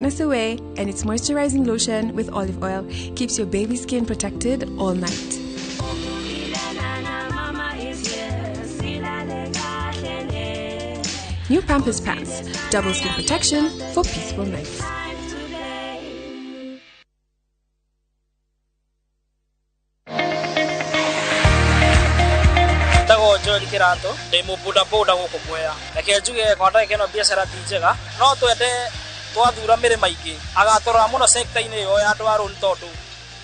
Away, and its moisturizing lotion with olive oil keeps your baby's skin protected all night. New Pampers Pants, double skin protection for peaceful nights. Njĩtagwo Joel Kĩratũ, ndĩ mũbodaboda gũkũ Mwea. Reke njuge kwa ndagĩka ĩno biacara ti njega, no twende twathura mĩrĩma ingĩ agatũrora mũno sector-inĩ ĩyo ya andũ a rũni, tondũ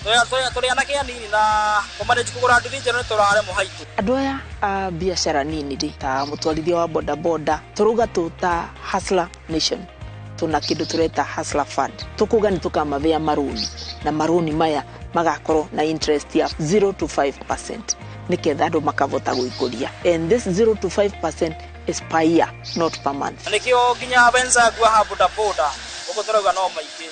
tũrĩ anake anini na kũmanage kũgũra nduthi njerũ nĩ tũraremwo haitũ. Andũ aya a biacara nini rĩ, ta mũtwarithia wa bodaboda, tũrauga tũ ta Hustler Nation, tuna kĩndũ tũreta Hustler Fund. Tũkuga nĩ tũkamavea marũni, na marũni maya magakorwo na interest ya 0 to 5% nĩketha andũ makavota gwĩkũria, and this 0 to 5% is per year, not per month. Na nĩkĩo nginya wenzangu aha bodaboda gũkũ tũrauga no maingĩ.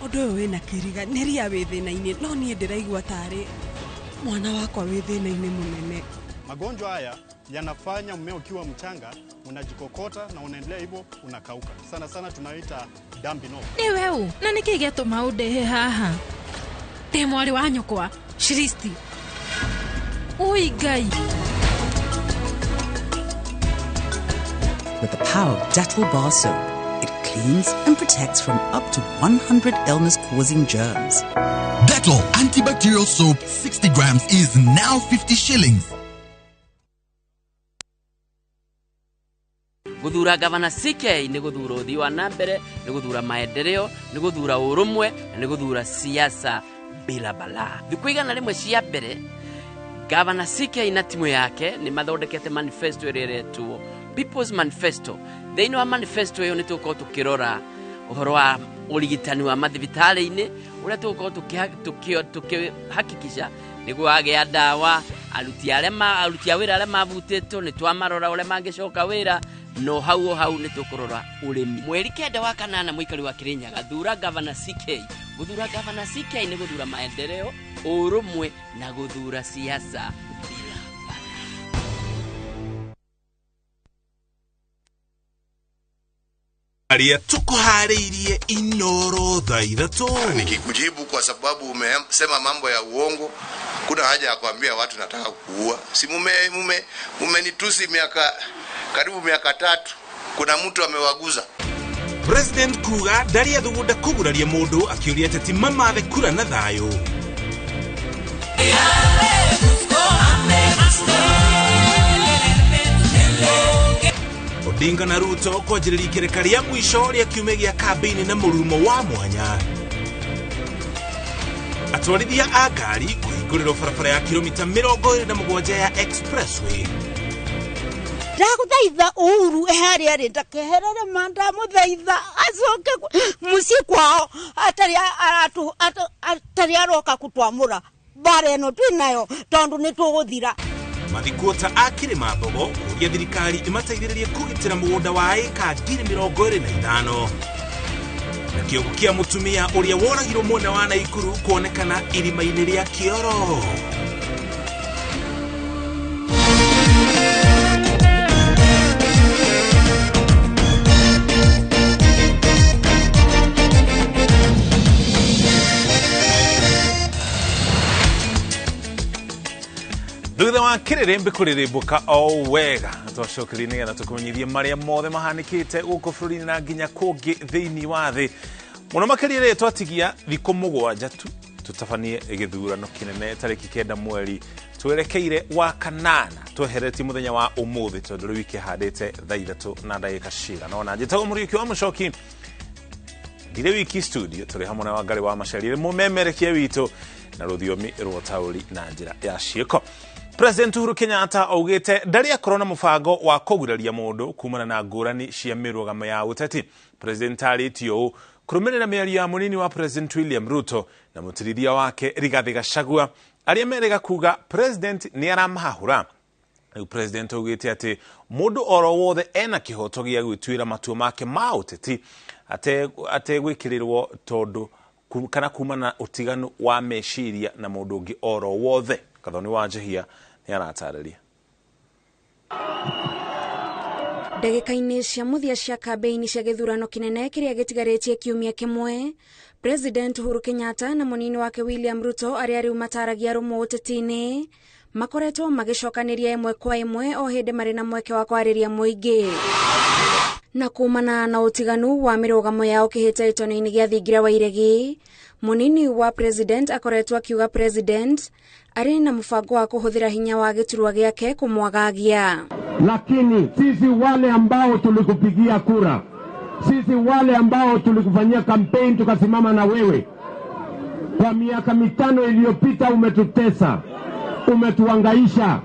Ũndũ ũyũ wĩna kĩriga nĩ ria wĩ thĩna-inĩ, no niĩ ndĩraigua tarĩ mwana wakwa wĩ thĩna-inĩ mũnene. Magonjwa haya yanafanya mmea ukiwa mchanga unajikokota na unaendelea hivyo unakauka. Sana sana tunaita damping off. Nĩ weũ, na nĩkĩ gĩatũma ũndehe haha? Ndĩ mwarĩ wa nyũkwa, Shiristi. Ui Ngai. With the power of Dettol bar soap, it cleans and protects from up to 100 illness-causing germs. Dettol antibacterial soap 60 grams is now 50 shillings. Guthura Gavana CK nĩ guthura ũthii wa na mbere, nĩ guthura maendeleo, nĩ guthura ũrũmwe, na nĩ guthura siasa bila balaa. Thikũ 100 cia mbere, Gavana CK na timu yake nĩ mathondekete manifesto ĩrĩa ĩretwo People's Manifesto. Thĩinĩ wa manifesto ĩyo nĩ tũgũkorwo tũkĩrora ũhoro wa ũrigitani wa mathibitarĩ-inĩ, ũrĩa tũgũkorwo tũkĩhakikisha nĩguo wagĩa ndawa, aruti a wĩra arĩa mabutĩtwo nĩ twamarora ũrĩa mangĩcoka wĩra, no hau o hau nĩ tũkũrora ũrĩmi. Mweri 9 wa 8 mũikari wa Kirinyaga, thura Gavana CK. Guthura Gavana CK nĩ guthura maendeleo, ũrũmwe na guthura siasa bila aria tukuharĩirie Inoro thaa 3. Nikikujibu kwa sababu umesema mambo ya uongo, kuna haja ya kuambia watu nataka kuua. Si mumenitusi miaka karibu miaka 3, kuna mtu amewaguza. President kuga ndari athugunda kuguraria mundu, akiuria ateti mamathe kura na thayo. Odinga na Ruto kwanjĩrĩria ikereka rĩa mũico rĩa kiumia gĩa kambĩini na mũrurumo wa mwanya. Atwarithia a ngari kũhingũrĩrwo barabara ya kilomita 27 ya expressway. Ndagũthaitha Uhuru harĩa arĩ ndakeherere ma, ndamũthaitha acoke mũciĩ kwao atarĩ aroka kũtwamũra mbara ĩno twĩ nayo, tondũ nĩ tũgũthira. Mathikuota a Kĩrĩma Mbogo kũria thirikari ĩmateithĩrĩrie kũgitĩra mũgũnda wa ĩka 25,000. Na kĩongo kĩa mũtumia ũrĩa woragirwo mwena wa Naikuru kuonekana irima-inĩ rĩa kĩoro. Thutha wa kĩrĩrĩmbĩ kũrĩrĩmbũka o wega, twacokeria nĩgetha tũkũmenyithie marĩa mothe mahanĩkĩte gũkũ bũrũri-inĩ na nginya kũngĩ thĩinĩ wa thĩ. Mũno makĩria rĩrĩ twatigia thikũ 7 tu tũtabanie gĩthurano kĩnene tarĩki 9 mweri twerekeire wa 8, tweheretie mũthenya wa ũmũthĩ tondũ rĩu ikĩhandĩte thaa 3 na ndagĩka cigana ũna. Njĩtagwo Mũriũki wa Mũcoki, ndirĩ wiki studio, tũrĩ hamwe na Wangarĩ wa Macharia mũmemerekia witũ na rũthiomi rwa taũri na njĩra ya ciĩko. President Uhuru Kenyatta augĩte ndarĩ akorwo na mũbango wa kũguraria mũndũ kumana na ngũrani cia mĩrũgamo ya ũteti. President arĩtie ũũ kũrũmĩrĩra mĩario ya mũnini wa President William Ruto na mũtirithia wake Rigathi Gachagua arĩa merĩga kuga President nĩ aramahahũra. Rĩu President augĩte atĩ mũndũ oro wothe ena kĩhoto gĩa gwĩtuĩra matua make ma ũteti ategwĩkĩrĩrwo tondũ kana kumana na ũtiganu wa meciria na mũndũ ũngĩ oro wothe. Gathoni wa Njihia nĩ aratarĩria. Ndagĩka-inĩ cia mũthia cia kambĩini cia gĩthurano kĩnene kĩrĩa gĩtigarĩtie kiumia kĩmwe, President Uhuru Kenyatta na mũnini wake William Ruto arĩa rĩu mataragia rũmwe ũteti-inĩ makoretwo magĩcokanĩria ĩmwe kwa ĩmwe o hĩndĩ marĩ na mweke wa kwarĩria mũingĩ. Na kumana na ũtiganu wa mĩrũgamo yao kĩhĩtahĩtano-inĩ gĩa thingira wa iregi, mũnini wa president akoretwo akiuga president arĩ na mũbango wa kũhũthĩra hinya wa gĩturwa gĩake kũmwagagia. Lakini sisi wale ambao tulikupigia kura, sisi wale ambao tulikufanyia campaign tukasimama na wewe kwa miaka 5 iliyopita, umetutesa, umetuangaisha,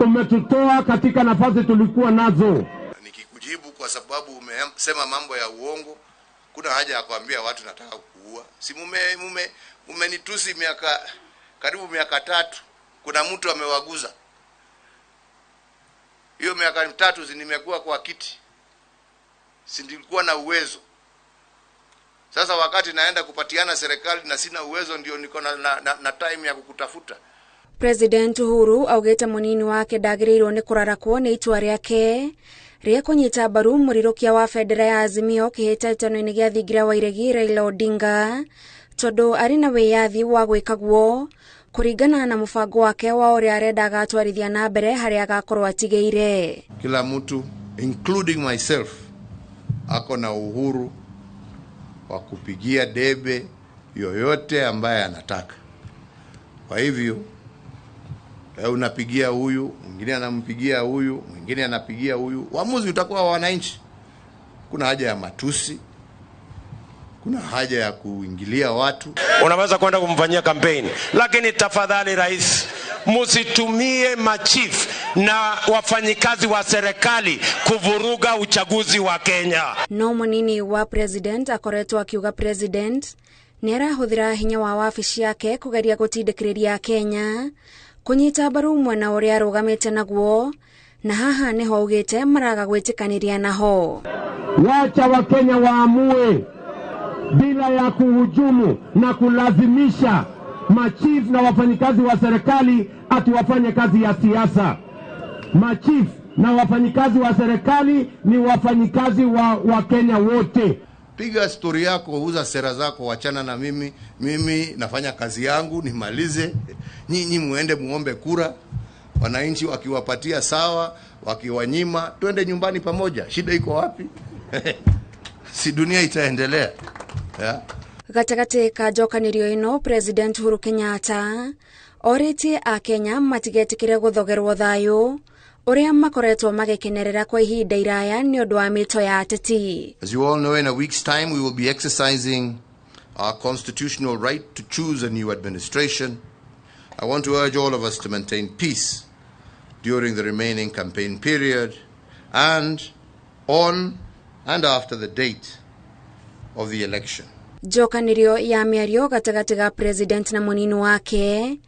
umetutoa katika nafasi tulikuwa nazo. Nikikujibu kwa sababu umesema mambo ya uongo, kuna haja ya kuambia watu nataka kuua. Si mumenitusi miaka karibu miaka 3. Kuna mtu amewaguza. Hiyo miaka 3 nimekuwa kwa kiti, si nilikuwa na uwezo. Sasa wakati naenda kupatiana serikali na sina uwezo, ndio niko na time ya kukutafuta. President Uhuru augite munini wake ndagĩrĩirwo nĩ kũrarakwo nĩ itua rĩake rĩa kũnyita mbaru mũrirũkia wa bendera ya Azimio kĩhĩtahĩtano-inĩ gĩa thingira wa iregi Raila Odinga, tondũ arĩ na wĩyathi wa gwĩka guo kũringana na mũbango wake wa ũrĩa arenda agatwarithia na mbere harĩa agakorwo atigĩire. Kila mtu including myself ako na uhuru wa kupigia debe yoyote ambaye anataka. Kwa hivyo unapigia huyu, mwingine anampigia huyu, mwingine anapigia huyu. Uamuzi utakuwa wa wananchi. Kuna haja ya matusi, kuna haja ya kuingilia watu. Unaweza kwenda kumfanyia campaign, lakini tafadhali rais, msitumie machief na wafanyikazi wa serikali kuvuruga uchaguzi wa Kenya. No munini wa president akoretwo akiuga president nĩ arahũthĩra hinya wa wabici yake kũgeria gũtindĩkĩrĩria Kenya kũnyita mbaru mwena ũrĩa arũgamĩte naguo, na haha nĩho augĩte maraga gwĩtĩkanĩria naho. Wacha Wakenya waamue bila ya kuhujumu na kulazimisha machief na wafanyikazi wa serikali ati wafanye kazi ya siasa. Machief na wafanyikazi wa serikali ni wafanyikazi wa Wakenya wote. Piga story yako, uza sera zako, wachana na mimi. Mimi nafanya kazi yangu nimalize. Nyinyi muende muombe kura. Wananchi wakiwapatia sawa, wakiwanyima twende nyumbani pamoja. Shida iko wapi? Si dunia itaendelea. Yeah. Gatagatĩ ka njokanĩrio ĩno, President Uhuru Kenyatta orĩtie Akenya matigetĩkĩre gũthogerwo thayũ ũrĩa makoretwo magĩkenerera kwa ihinda iraya nĩ ũndũ wa mĩto ya ateti. As you all know, in a week's time we will be exercising our constitutional right to choose a new administration. I want to urge all of us to maintain peace during the remaining campaign period and on and after the date of the election. Njokanĩrio ya mĩario gatagatĩ ga president na mũnini wake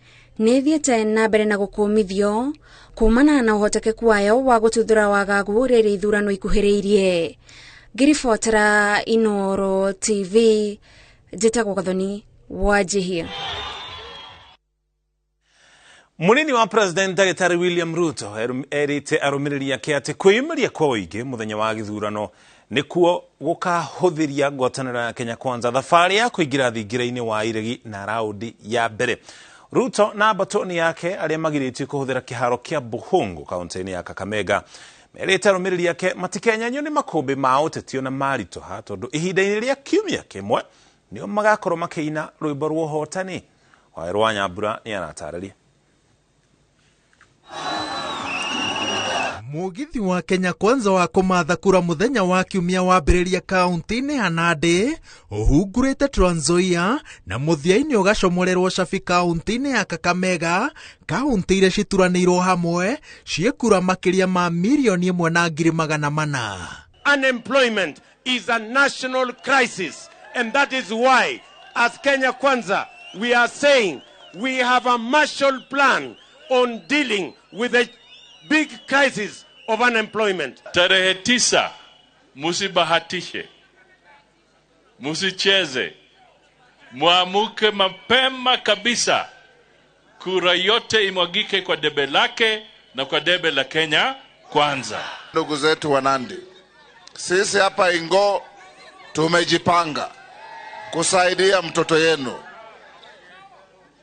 nĩ ĩthiĩte na mbere na gũkũmithio kumana na ũhotekeku wayo wa gũtuthũra wagagu rĩrĩa ithurano ikuhĩrĩirie. Ngĩribotera Inooro TV, njĩtagwo Gathoni wa Njihia. Munini wa President Dagitari William Ruto erite arũmĩrĩri ake atĩ kwĩyumĩria kwa ũingĩ mũthenya wa gĩthurano nĩkuo gũkahũthĩria ngwatanĩro ya Kenya Kwanza thabarĩ ya kũingĩra thingira-inĩ wa iregi na raundi ya mbere. Ruto na mbatoni yake arĩa magirĩtio kũhũthĩra kĩharo kĩa Buhungu kaunti-inĩ ya Kakamega merĩte arũmĩrĩri ake matikenyenyio nĩ makũmbĩ ma ũteti na maritũha tondũ ihinda-inĩ rĩa kiumia kĩmwe nĩo magakorwo makĩina rwĩmbo rwa ũhotani. Wawerũ wa Nyambura nĩ aratarĩria. Mugithi wa Kenya Kwanza wa kũmatha kura mũthenya wa kiumia wambĩrĩria kaunti-inĩ ya Nandi ũhungurĩte Trans Nzoia na mũthia-inĩ ũgacomorerwo Shafi kaunti-inĩ ya Kakamega. Kaunti iria cituranĩirwo hamwe ciĩkura makĩria ma 1,400,000. Unemployment is a national crisis, and that is why as Kenya Kwanza we are saying we have a Marshall Plan on dealing with the big crisis of unemployment. Tarehe 9, musibahatishe, musicheze, muamuke mapema kabisa Kura yote imwagike kwa debe lake na kwa debe la Kenya Kwanza. Ndugu zetu wa Nandi, sisi hapa Ingo tumejipanga kusaidia mtoto yenu.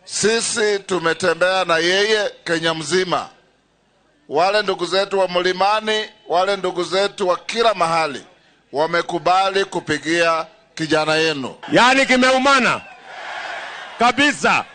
Sisi tumetembea na yeye Kenya mzima. Wale ndugu zetu wa mlimani, wale ndugu zetu wa kila mahali wamekubali kupigia kijana yenu. Yaani kimeumana kabisa.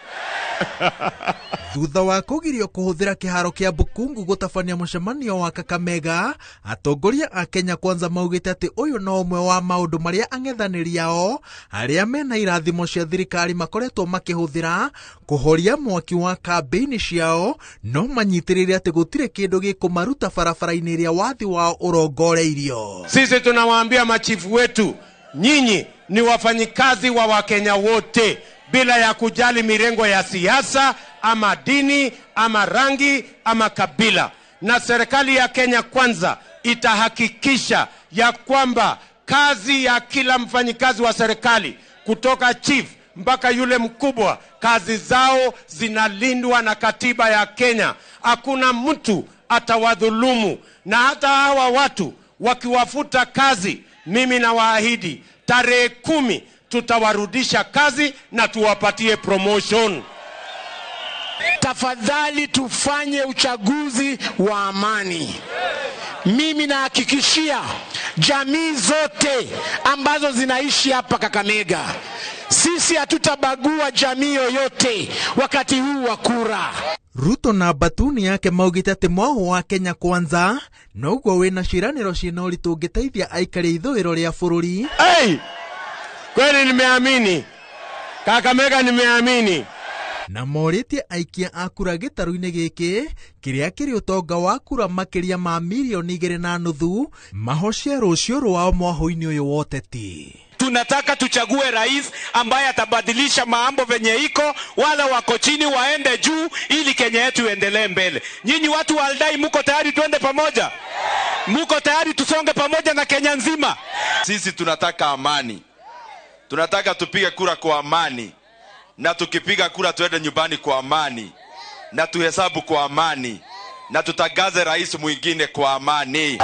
Thutha wa kũgirio kũhũthĩra kĩharo kĩa Bukungu gũtabania mũcemanio wa Kakamega, atongoria a Kenya Kwanza maugĩte atĩ ũyũ no ũmwe wa maũndũ marĩa ang'ethanĩri ao arĩa mena irathimo cia thirikari makoretwo makĩhũthĩra kũhoria mwaki wa kambĩini ciao, no manyitĩrĩre atĩ gũtirĩ kĩndũ gĩkũmaruta barabara-inĩ ĩrĩa wathi wao ũrongoreirio. Sisi tunawaambia machifu wetu, nyinyi ni wafanyikazi wa Wakenya wote bila ya kujali mirengo ya siasa ama dini ama rangi ama kabila. Na serikali ya Kenya Kwanza itahakikisha ya kwamba kazi ya kila mfanyikazi wa serikali kutoka chief mpaka yule mkubwa, kazi zao zinalindwa na katiba ya Kenya. Hakuna mtu atawadhulumu, na hata hawa watu wakiwafuta kazi, mimi nawaahidi tarehe 10 tutawarudisha kazi na tuwapatie promotion. Tafadhali tufanye uchaguzi wa amani. Mimi nahakikishia jamii zote ambazo zinaishi hapa Kakamega, sisi hatutabagua jamii yoyote wakati huu wa kura. Ruto na batuni yake maugite atĩ mwaho wa Kenya Kwanza noguo wĩna ciĩranĩro ciĩna ũritũ ũngĩteithia aikari ithũĩro rĩa bũrũri. Hey! Kweli nimeamini. Kakamega nimeamini. Na morĩtie aikia a kura gĩtarũ-inĩ gĩkĩ kĩrĩa kĩrĩ ũtonga wa kura makĩria ma milioni 2.5 mahocie rũciũ rwao mwaho-inĩ ũyũ wa ũteti. Tunataka tuchague rais ambaye atabadilisha mambo venye iko, wala wako chini waende juu ili Kenya yetu iendelee mbele. Nyinyi watu wa Aldai muko tayari tuende pamoja? Muko tayari tusonge pamoja na Kenya nzima? Sisi tunataka amani. Tunataka tupige kura kwa amani. Na tukipiga kura tuende nyumbani kwa amani. Na tuhesabu kwa amani. Na tutagaze rais mwingine kwa amani.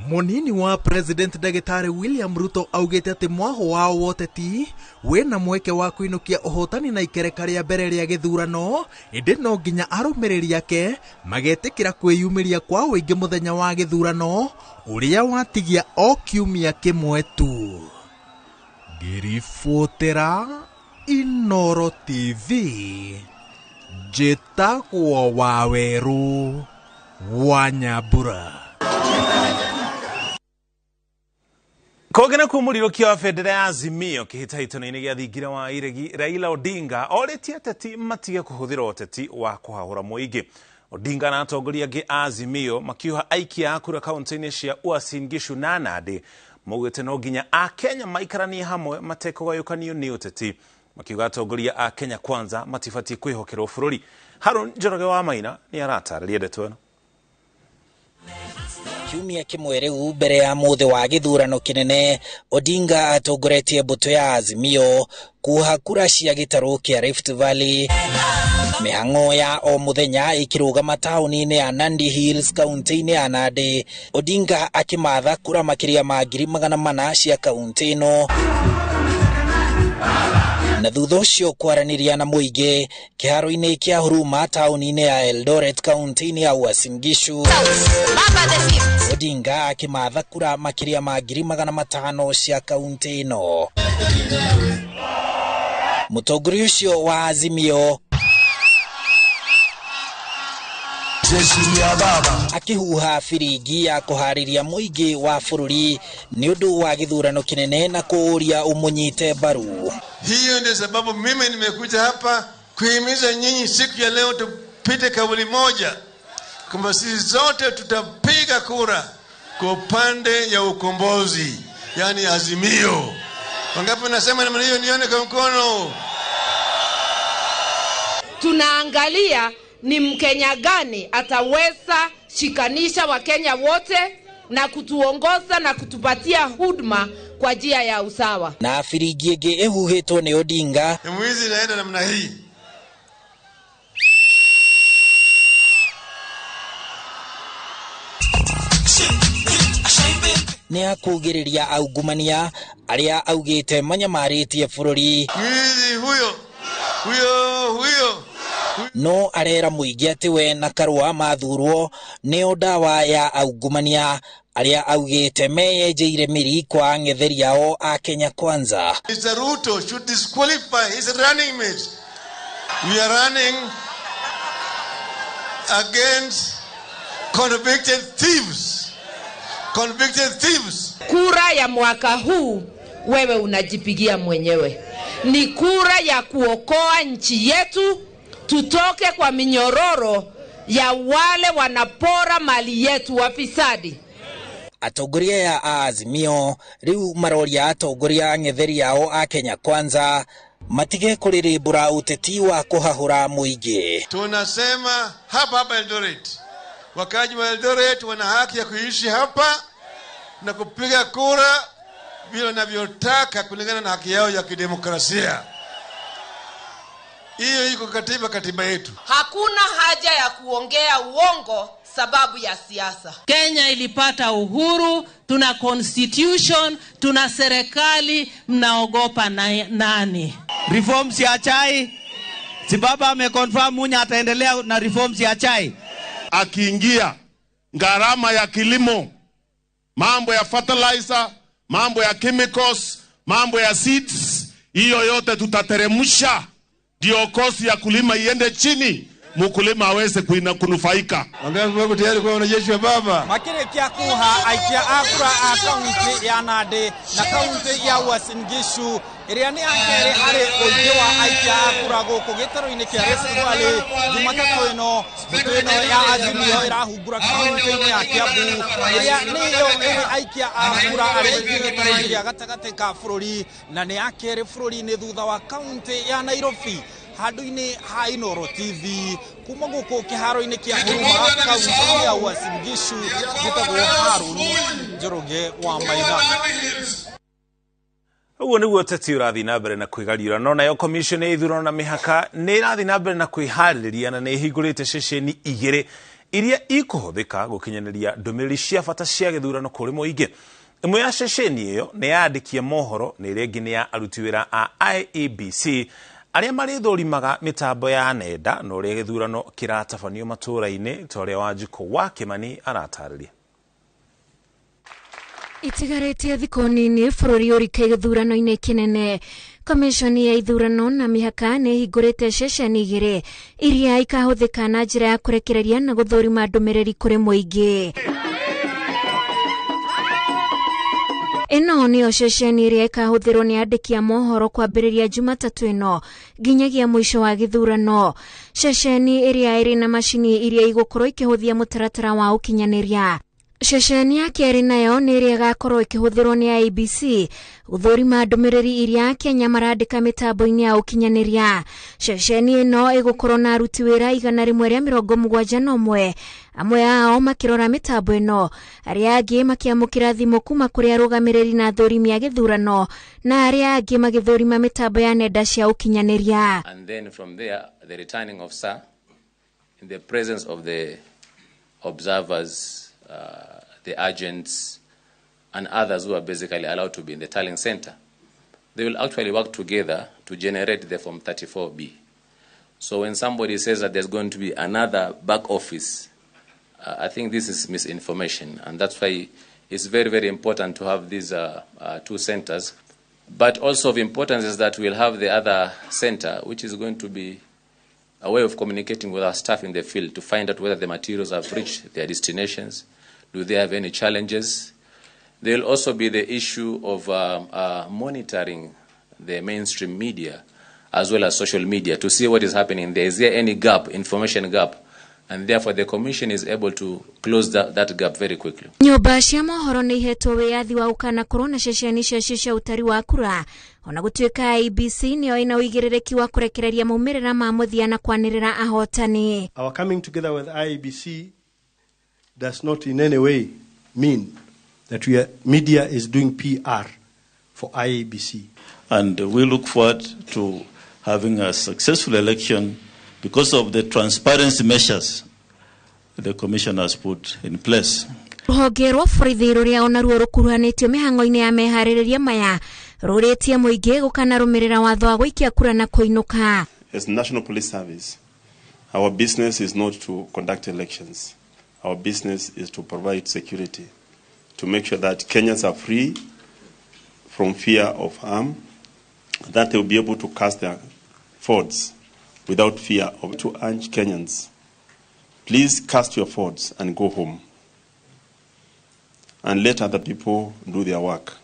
Munini wa President Ndagĩtarĩ William Ruto augĩte atĩ mwaho wao wa ũteti wĩna mweke wa kũinũkia ũhotani na ikereka rĩa mbere rĩa gĩthurano, ĩndĩ no nginya arũmĩrĩri ake magetĩkĩra kwĩyumĩria kwa ũingĩ mũthenya wa gĩthurano ũrĩa watigia o kiumia kĩmwe tu. Ngĩribotera Inoro TV, njĩtagwo Wawerũ wa Nyambura. Kogena kumurirokia wa bendera ya Azimio kĩhĩtahĩtano-inĩ gĩa thingira wa iregi, Raila Odinga orĩtie ateti matige kũhũthĩra ũteti wa kũhahũra mũingĩ. Odinga na atongoria angĩ a Azimio makiuha aikia a kura kaunti-inĩ cia Uasin Gishu na Nandi maugĩte no nginya Akenya maikaranie hamwe matekũgayũkanio nĩ ũteti, makiuga atongoria a Kenya Kwanza matibatiĩ kwĩhokerwo bũrũri. Harun Njoroge wa Maina nĩ aratarĩria ndeto ĩno. Kiumia kĩmwe rĩu mbere ya mũthĩ wa gĩthurano kĩnene, Odinga atongoretie mbũtũ ya Azimio kuha kura cia gĩtarũ kĩa Rift Valley. Mĩhang'o ya o mũthenya ĩkĩrũgama taũni-inĩ ya Nandi Hills kaunti-inĩ ya Nandi, Odinga akĩmatha kura makĩria ma 400,000 cia kaunti ĩno. Na thutha ũcio kwaranĩria na mũingĩ kĩharo-inĩ kĩa Huruma taũni-inĩ ya Eldoret kaunti-inĩ ya Uasin Gishu, Odinga akĩmatha kura makĩria ma 500,000 cia kaunti ĩno. Mũtongoria ũcio wa Azimio akihuha biringi ya kũharĩria mũingĩ wa bũrũri nĩ ũndũ wa gĩthurano kĩnene na kũũria ũmũnyite mbaru. Hiyo ndio sababu mimi nimekuja hapa kuhimiza nyinyi siku ya leo tupite kauli moja kwamba sisi zote tutapiga kura kwa upande ya ukombozi, yani Azimio. Wangapi nasema namna hiyo? Nione kwa mkono. Tunaangalia ni Mkenya gani ataweza shikanisha Wakenya wote, na kutuongoza na kutupatia huduma kwa njia ya usawa. Na biringi ĩngĩ ĩhuhĩtwo nĩ Odinga. Mwizi inaenda namna hii. Nĩ akugĩrĩria aungumania arĩa augĩte manyamarĩtie bũrũri. Mwizi huyo huyo huyo. No arera mũingĩ atĩ we na Karua mathurwo nĩo ndawa ya aungumania arĩa augĩte meyenjeire mĩri kwa ang'etheri ao a Kenya Kwanza. Mr. Ruto should disqualify his running mate. We are running against convicted thieves. Convicted thieves. Kura ya mwaka huu wewe unajipigia mwenyewe. Ni kura ya kuokoa nchi yetu, tutoke kwa minyororo ya wale wanapora mali yetu, wafisadi. Atongoria ya Azimio riu maroria atongoria ang'etheri ao a Kenya Kwanza matige kũrĩrĩmbũra ũteti wa kũhahũra mũingĩ. Tunasema hapa hapa Eldoret, wakaji wa Eldoret wana haki ya kuishi hapa na kupiga kura vile wanavyotaka kulingana na haki yao ya kidemokrasia. Hiyo iko katiba yetu. Hakuna haja ya kuongea uongo sababu ya siasa. Kenya ilipata uhuru, tuna constitution, tuna serikali, mnaogopa nani? Reforms ya chai, si baba ameconfirm Munya ataendelea na reforms ya chai. Akiingia gharama ya kilimo, mambo ya fertilizer, mambo ya chemicals, mambo ya seeds, hiyo yote tutateremsha. Ndio kosi ya kulima iende chini, mkulima aweze kunufaika. Wangapi wako tayari kwa wanajeshi wa baba? Makĩrĩkia kuha aikia a kura a kaunti ya Nandi na kaunti ya Uasin Gishu ĩrĩa nĩ ya kerĩ harĩ ũingĩ wa aikia a kura gũkũ gĩtarũ-inĩ kĩa Rift Valley. Jumatatũ ĩno mbũtũ ĩno ya Azimio ĩrahungura kaunti-inĩ ya Kiambu ĩrĩa nĩyo ĩrĩ aikia a kura arĩa aingĩ gĩtarũ-inĩ gĩa gatagatĩ ka bũrũri na nĩ ya kerĩ bũrũri-inĩ thutha wa kaunti ya Nairobi. Handũ-inĩ ha Inooro TV kuma gũkũ kĩharo-inĩ kĩa Huruma kaunti ya Uasin Gishu, njĩtagwo Harun Njoroge wa Maina. Ũguo nĩguo ũteti ũrathiĩ na mbere na kwĩgariũra, no nayo commission ya ithurano na mĩhaka nĩ ĩrathiĩ na mbere na kwĩharĩrĩria na nĩ ĩhingũrĩte ceceni igĩrĩ iria ikũhũthĩka gũkinyanĩria ndũmĩrĩri cia bata cia gĩthurano kũrĩ mũingĩ. Ĩmwe ya ceceni ĩyo nĩ ya andĩki a mohoro na ĩrĩa ĩngĩ nĩ ya aruti wĩra a IEBC arĩa marĩthũrimaga mĩtambo ya nenda na ũrĩa gĩthurano kĩratabanio matũũra-inĩ ta ũrĩa Wanjikũ wa Kĩmani aratarĩria. Itigarĩtie thikũ nini bũrũri ũrike gĩthurano-inĩ kĩnene. Komishoni ya ithurano na mĩhaka nĩ ĩhingũrĩte ceceni igĩrĩ iria ikahũthĩka na njĩra ya kũrekereria na gũthũrima ndũmĩrĩri kũrĩ mũingĩ. Ĩno nĩyo ceceni ĩrĩa ĩkahũthĩrwo nĩ andĩki a mohoro kwambĩrĩria Jumatatũ ĩno nginyagia mũico wa gĩthurano. Ceceni ĩrĩa ĩrĩ na macini iria igũkorwo ikĩhũthia mũtaratara wa ũkinyanĩria. Ceceni ya kerĩ nayo nĩ ĩrĩa ĩgakorwo ĩkĩhũthĩrwo nĩ IEBC gũthũrima ndũmĩrĩri iria Akenya marandĩka mĩtambo-inĩ ya ũkinyanĩria. Ceceni ĩno ĩgũkorwo na aruti wĩra 171, amwe ao makĩrora mĩtambo ĩno, arĩa angĩ makĩamũkĩra thimũ kuma kũrĩ arũgamĩrĩri na athũrimi a gĩthurano, na arĩa angĩ magĩthũrima mĩtambo ya nenda cia ũkinyanĩria. And then from there, the returning officer, in the presence of the observers, the agents and others who are basically allowed to be in the tallying center, they will actually work together to generate the Form 34B. So when somebody says that there's going to be another back office, I think this is misinformation, and that's why it's very, very important to have these two centers. But also of importance is that we'll have the other center, which is going to be a way of communicating with our staff in the field to find out whether the materials have reached their destinations, do they have any challenges. There will also be the issue of monitoring the mainstream media as well as social media to see what is happening there. Is there any gap, information gap? And therefore the commission is able to close that gap very quickly. Nyũmba cia mohoro nĩ ihetwo wĩyathi wa gũkanakorwo na ceceni ciacio cia ũtari wa kura, ona gũtuĩka IEBC nĩyo ĩna ũigĩrĩrĩki wa kũrekereria maumĩrĩra ma mũthia na kwanĩrĩra ahotani. Our coming together with IEBC does not in any way mean that media is doing PR for IEBC. And we look forward to having a successful election because of the transparency measures the Commission has put in place. Rũhonge rwa borithi rũrĩa onaruo rũkuruhanĩtio mĩhang'o-inĩ ya meharĩrĩria maya rũrĩtie mũingĩ gũkanarũmĩrĩra watho wa gũikia kura na kũinũka. As National Police Service, our business is not to conduct elections. Our business is to provide security, to make sure that Kenyans are free from fear of harm, that they will be able to cast their votes without fear. Of to urge Kenyans, please cast your votes and go home and let other people do their work.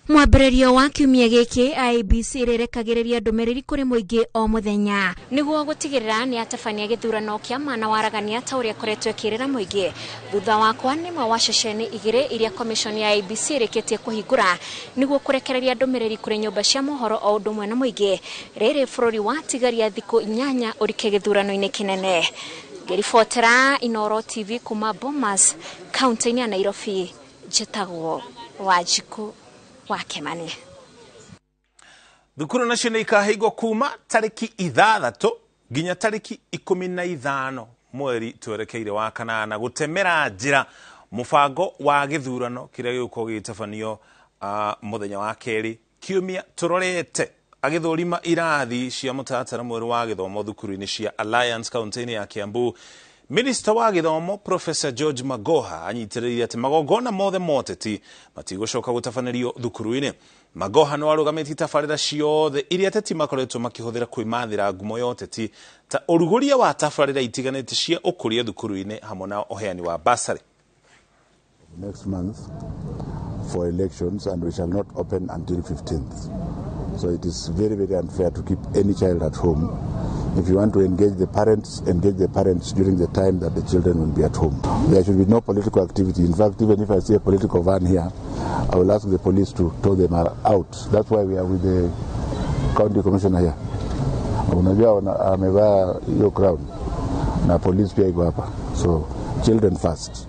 Mwambĩrĩrio wa kiumia gĩkĩ IEBC ĩrĩrekagĩrĩria ndũmĩrĩri kũrĩ mũingĩ o mũthenya nĩguo gũtigĩrĩra nĩ atabania gĩthurano kĩa ma na waragania ta ũrĩa ĩkoretwo ĩkĩrĩra mũingĩ thutha wa kwanĩma wa ceceni igĩrĩ iria commission ya IEBC ĩrĩkĩtie kũhingũra nĩguo kũrekereria ndũmĩrĩri kũrĩ nyũmba cia mohoro o ũndũ ũmwe na mũingĩ. Rĩrĩ bũrũri watigaria thikũ 8 ũrike gĩthurano-inĩ kĩnene. Ngĩribotera Inooro TV kuma Bomas kaunti-inĩ ya Nairobi, njĩtagwo Wanjikũ wa Kĩmani. Thukuru nacio nĩ ikahingwo kuma tarĩki 6 nginya tarĩki 15 mweri twerekeire wa kanana gũtemera njĩra mũbango wa gĩthurano kĩrĩa gĩgũkorwo gĩgĩtabanio mũthenya wa kerĩ kiumia tũrorete. Agĩthũrima irathi cia mũtaratara mwerũ wa gĩthomo thukuru-inĩ cia Alliance kaunti-inĩ ya Kiambu, Minista wa gĩthomo Professor George Magoha anyitĩrĩire atĩ magongona mothe ma ũteti matigũcoka gũtabanĩrio thukuru-inĩ. Magoha no arũgamĩtie tabarĩra ciothe iria ateti makoretwo makĩhũthĩra kwĩmathĩra ngumo ya ũteti ta ũrugũria wa tabarĩra itiganĩte cia ũkũria thukuru-inĩ hamwe na ũheani wa bursary. Next month for elections, and we shall not open until 15th. So it is very, very unfair to keep any child at home. If you want to engage the parents during the time that the children will be at home. There should be no political activity. In fact, even if I see a political van here, I will ask the police to tow them out. That's why we are with the county commissioner here. Unajua amevaa hiyo crown na police pia iko hapa. So children first.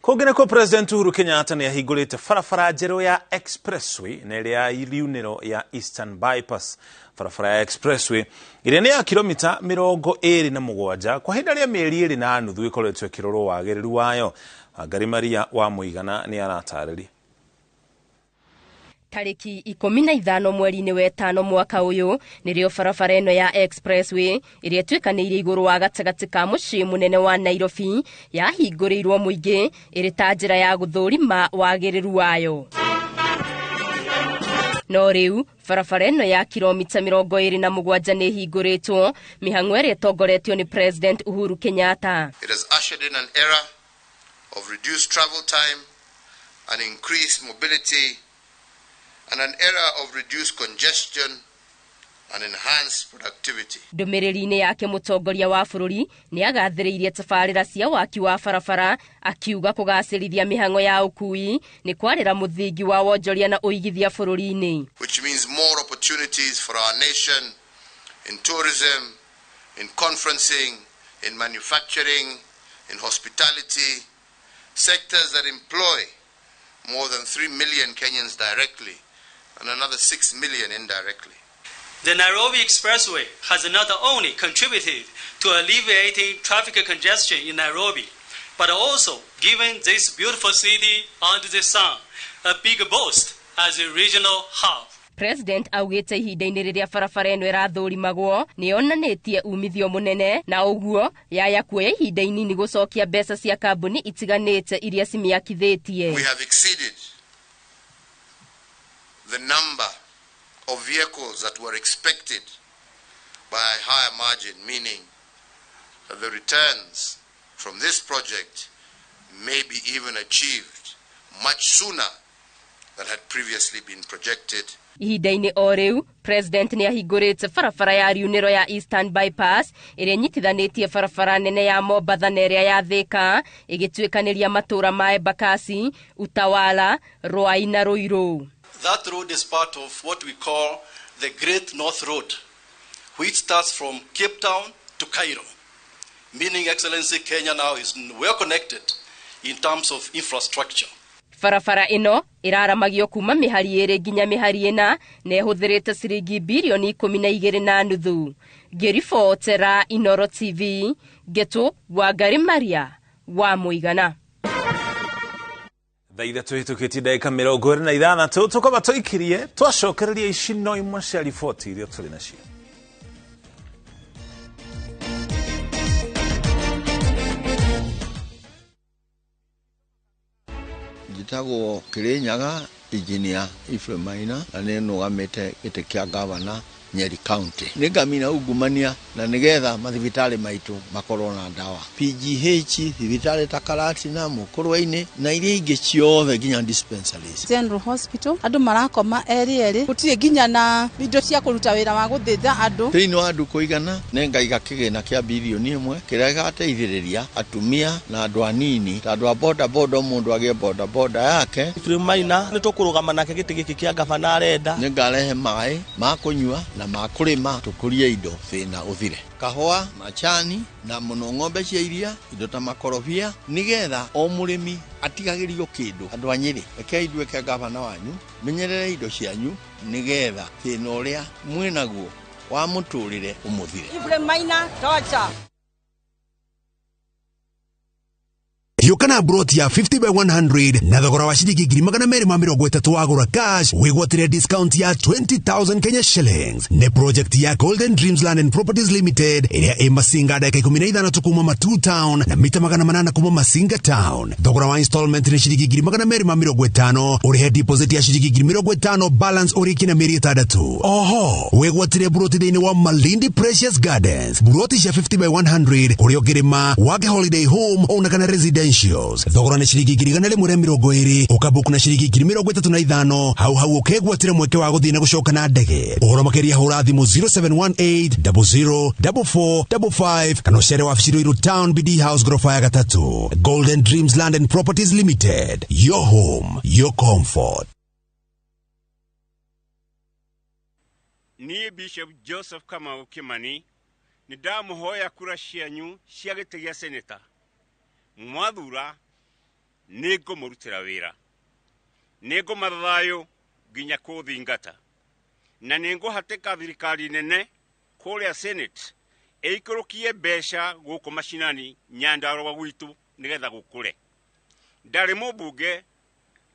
Kũngĩ nĩkuo President Uhuru Kenyatta nĩ ahingũrĩte barabara njerũ ya Expressway na ĩrĩa ya riunĩro ya Eastern Bypass. Barabara ya Expressway ĩrĩa nĩ ya kilomita 27 kwa ihinda rĩa mĩeri 2.5 ĩkoretwo ĩkĩrorwo wagĩrĩru wayo. Wangari Maria wa Mũigana nĩ aratarĩria. Tarĩki 15 mweri-inĩ wa 5 mwaka ũyũ nĩrĩo barabara ĩno ya Expressway ĩrĩa ĩtuĩkanĩirie igũrũ wa gatagatĩ ka mũciĩ mũnene wa Nairobi yahingũrĩirwo mũingĩ ĩrĩ ta njĩra ya gũthũrima wagĩrĩru wayo. No rĩu barabara ĩno ya kilomita 27 nĩ ĩhingũrĩtwo mĩhang'o ĩrĩa ĩtongoretio nĩ President Uhuru Kenyatta. It has ushered in an era of reduced travel time and increased mobility, and an era of reduced congestion and enhanced productivity. Ndũmĩrĩri-inĩ yake mũtongoria wa bũrũri nĩ agathĩrĩirie tabarĩra cia waki wa barabara akiuga kũgacĩrithia mĩhang'o ya ũkui nĩ kwarĩra mũthingi wa wonjoria na ũigithia bũrũri-inĩ. Which means more opportunities for our nation in tourism, in conferencing, in manufacturing, in hospitality, sectors that employ more than 3 million Kenyans directly and another 6 million indirectly. The Nairobi Expressway has not only contributed to alleviating traffic congestion in Nairobi, but also given this beautiful city under the sun a big boost as a regional hub. President augĩte ihinda-inĩ rĩrĩa barabara ĩno ĩrathũrimagwo nĩ yonanĩtie umithio mũnene na ũguo yaya kuoya ihinda inini gũcokia mbeca cia kambuni itiganĩte iria cimĩakithĩtie. We have exceeded the number of vehicles that were expected by a higher margin, meaning that the returns from this project may be even achieved much sooner than had previously been projected. Ihinda-inĩ o rĩu President nĩ ahingũrĩte barabara ya riunĩro ya Eastern Bypass ĩrĩa ĩnyitithanĩtie barabara nene ya Mombatha na ĩrĩa ya Thika ĩgĩtuĩkanĩria matũũra ma Embakasi, Utawala, Ruai na Ruiru. That road is part of what we call the Great North Road, which starts from Cape Town to Cairo, meaning, Excellency, Kenya now is well connected in terms of infrastructure. Barabara ĩno ĩraramagio kuma mĩhari 2 nginya mĩhari 4 na ĩhũthĩrĩte ciringi birioni 12.5. Ngĩribotera Inoro TV, Ngetu Wangari Maria wa Mũigana. Thaa 3 hĩtũkĩtie ndagĩka 26 tũkaba tũikirie twacokereria ici no imwe cia riboti iria tũrĩ nacio. Njĩtagwo Kirinyaga Engineer Ephraim Maina na nĩ nũgamĩte gĩtĩ kĩa gavana Nyeri County. Nĩ ngamina ungumania na nĩgetha mathibitarĩ maitũ makorwo na ndawa. PGH, thibitarĩ ta Karatina, Mũkũrwe-inĩ na iria ingĩ ciothe nginya dispensaries. General Hospital andũ marakoma erĩ gũtirĩ nginya na indo cia kũruta wĩra wa gũthĩnja andũ. Thĩinĩ wa ndukũ 100 nĩ ngaiga kĩgĩna kĩa birioni 1 kĩrĩa gĩgateithĩrĩria atumia na andũ anini ta andũ a boda boda, mũndũ agĩe boda boda yake. Ephraim Maina nĩ tũkũrũgama nake gĩtĩ gĩkĩ kĩa gavana arenda. Nĩ ngarehe maĩ ma kũnyua na ma kũrĩma tũkũrie indo thĩna ũthire. Kahũa, macani na mũno ng'ombe cia iria, indo ta makorobia, nĩgetha o mũrĩmi atigagĩrio kĩndũ. Andũ a Nyĩrĩ, rekei nduĩke gavana wanyu, menyerere indo cianyu nĩgetha thĩna ũrĩa mwĩnaguo wa mũtũrĩre ũmũthire. Ephraim Maina, torture. Yũka broti ya 50 by 100 na thogora wa ciringi 230,000 wagũra cash wĩgwatĩre discount ya 20,000 Kenya shillings. Nĩ project ya Golden Dreams Land and Properties Limited ĩrĩa ĩ Masinga ndagĩka 15 kuma Matuu Town na mita 800 kuma Masinga Town. Thogora wa installment nĩ ciringi 250,000, ũrĩhe deposit ya ciringi 50,000, balance ũrĩkie na mĩeri 6. Oho wĩgwatĩre broti thĩinĩ wa Malindi Precious Gardens, broti cia 50 by 100 kũrĩa ũngĩrĩma wake holiday home ona kana residentials. Thogora nĩ ciringi 120,000, ũkabuku na ciringi 35,000, hau hau ũkegwatĩra mweke wa gũthiĩ na gũcoka na ndege. Ũhoro makĩria hũra thimũ 0718 00 44 55 kana ũcere wabici Ruiru Town, BD House, ghorofa ya 3. Golden Dreams Land and Properties Limited, your home, your comfort. Niĩ Bishop Joseph Kamau Kimani nĩ ndamũhoya kura cianyu cia gĩtĩ gĩa seneta. Mwathura nĩ ngũmũrutĩra wĩra, nĩ ngũmatha thayũ nginya kũthingata, na nĩ ngũhatĩka thirikari nene kũrĩa Senate ĩikũrũkie mbeca gũkũ macinani Nyandarũa gwitũ nĩgetha gũkũre. Ndarĩ mũmbunge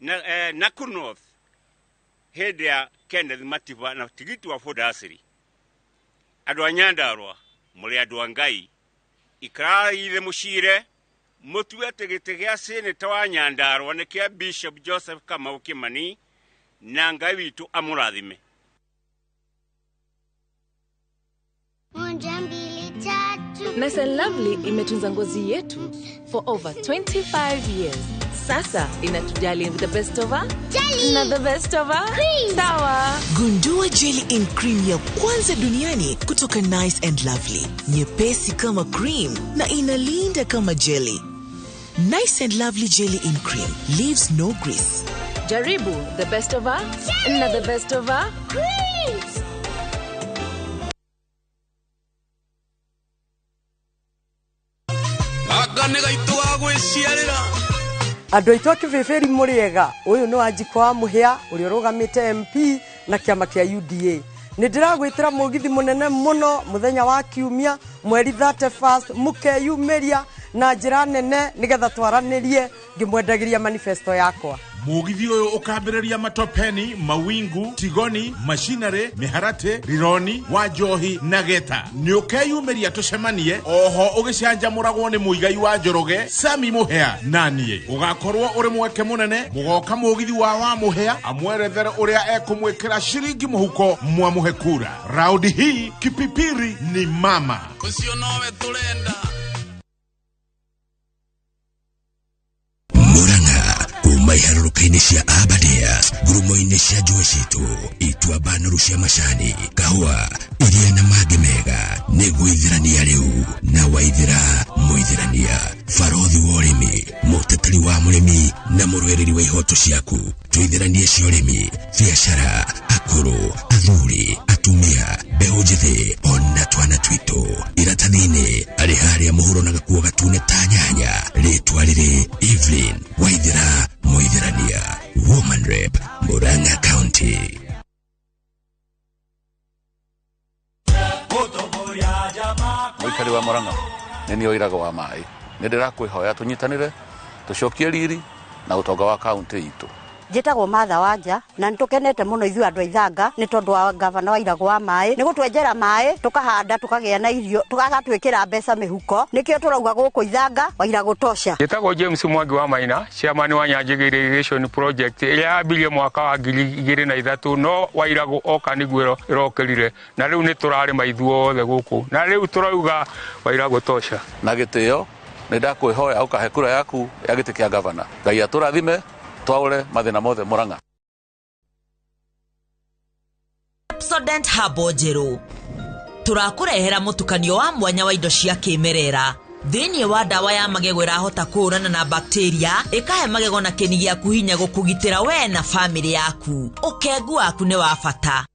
na Nakuru North hĩndĩ ya Kenneth Matiba na tigiti wa Ford Asiri. Andũ a Nyandarũa mũrĩ andũ a Ngai, ikararai mũcire mũtue atĩ gĩtĩ gĩa seneta wa Nyandarũa nĩ kĩa Bishop Joseph Kamau Kimani na Ngai witũ amũrathime. 1 2 3. Nice and Lovely imetunza ngozi yetu for over 25 years. Sasa inatujali with the best of her jelly na the best of her cream. Sawa. Gundua jelly in cream ya kwanza duniani kutoka Nice and Lovely. Nyepesi kama cream na inalinda kama jelly. Nice and Lovely jelly in cream leaves no grease. Jaribu the best of her na the best of her creams. Andũ aitũ a Kĩbĩbĩri mũrĩega, ũyũ nĩ Wanjikũ wa Mũhĩa ũrĩa ũrũgamĩte MP na kĩama kĩa UDA. Nĩ ndĩragwĩtĩra mũgithi mũnene mũno mũthenya wa kiumia mweri 31 mũkeyumĩria na njĩra nene nĩgetha twaranĩrie ngĩmwendagĩria manifesto yakwa. Mũgithi ũyũ ũkambĩrĩria Matopeni, Mawingu, Tigoni, Machinery, Mĩharatĩ, Rironi, Wanjohi na Geta. Nĩ ũkeyumĩria tũcemanie oho ũgĩcanjamũragwo nĩ Mũigai wa Njoroge, Sami Mũhĩa na niĩ. Ũgakorwo ũrĩ mweke mũnene, mũgoka mũgithi wa Mũhĩa amwerethere ũrĩa ekũmwĩkĩra ciringi mũhuko mwamũhe kura. Raundi hii Kipipiri ni mama. Ũcio nowe tũrenda. Kuma iharũrũka-inĩ cia Aberdares, ngurumo-inĩ cia njũĩ citũ, ituamba noru cia macani, kahũa, iria na mangĩ mega, nĩ gwĩthĩrania rĩu na waithĩra mũithĩrania, barothi wa ũrĩmi, mũteteri wa mũrĩmi na mũrũĩrĩri wa ihoto ciaku. Twĩthĩranie cia ũrĩmi, biacara, akũrũ, athuri, atumia, mbeũ njĩthĩ ona twana twitũ. Iratathi-inĩ arĩ harĩa mũhuro na gakuo gatune ta nyanya, rĩtwa rĩrĩ Evelyn Mũikari wa Murang'a nĩ niĩ ũirago wa maĩ nĩ ndĩrakwĩhoya tũnyitanĩre tũcokie riri na ũtonga wa kaũntĩ itũ. Njĩtagwo Martha Wanja na nĩ tũkenete mũno ithuĩ andũ a Ithanga nĩ tondũ wa gavana wa Irago wa maĩ nĩ gũtwenjera maĩ tũkahanda tũkagĩa na irio tũgatwĩkĩra mbeca mĩhuko nĩkĩo tũrauga gũkũ Ithanga wa Irago tosha. Njĩtagwo James Mwangi wa Maina, chairman wa Nyanjigi Irrigation Project ĩrĩa yambirie mwaka wa 2003 no Wairago oka nĩguo ĩrokĩrire na rĩu nĩ tũrarĩma ithuothe gũkũ na rĩu tũrauga Wairago tosha. Na gĩtĩo nĩ ndakwĩhoya ũkahe kura yaku ya gĩtĩ kĩa gavana. Ngai atũrathime twaure mathĩna mothe Murang'a. Pepsodent Herbal njerũ tũrakũrehera mũtukanio wa mwanya wa indo cia kĩmerera thĩinĩ wa ndawa ya magego ĩrahota kũhũrana na bakteria ĩkahe magego na kĩni gĩaku hinya gũkũgitĩra we na famĩlĩ yaku. Ũkengu waku nĩ wa bata.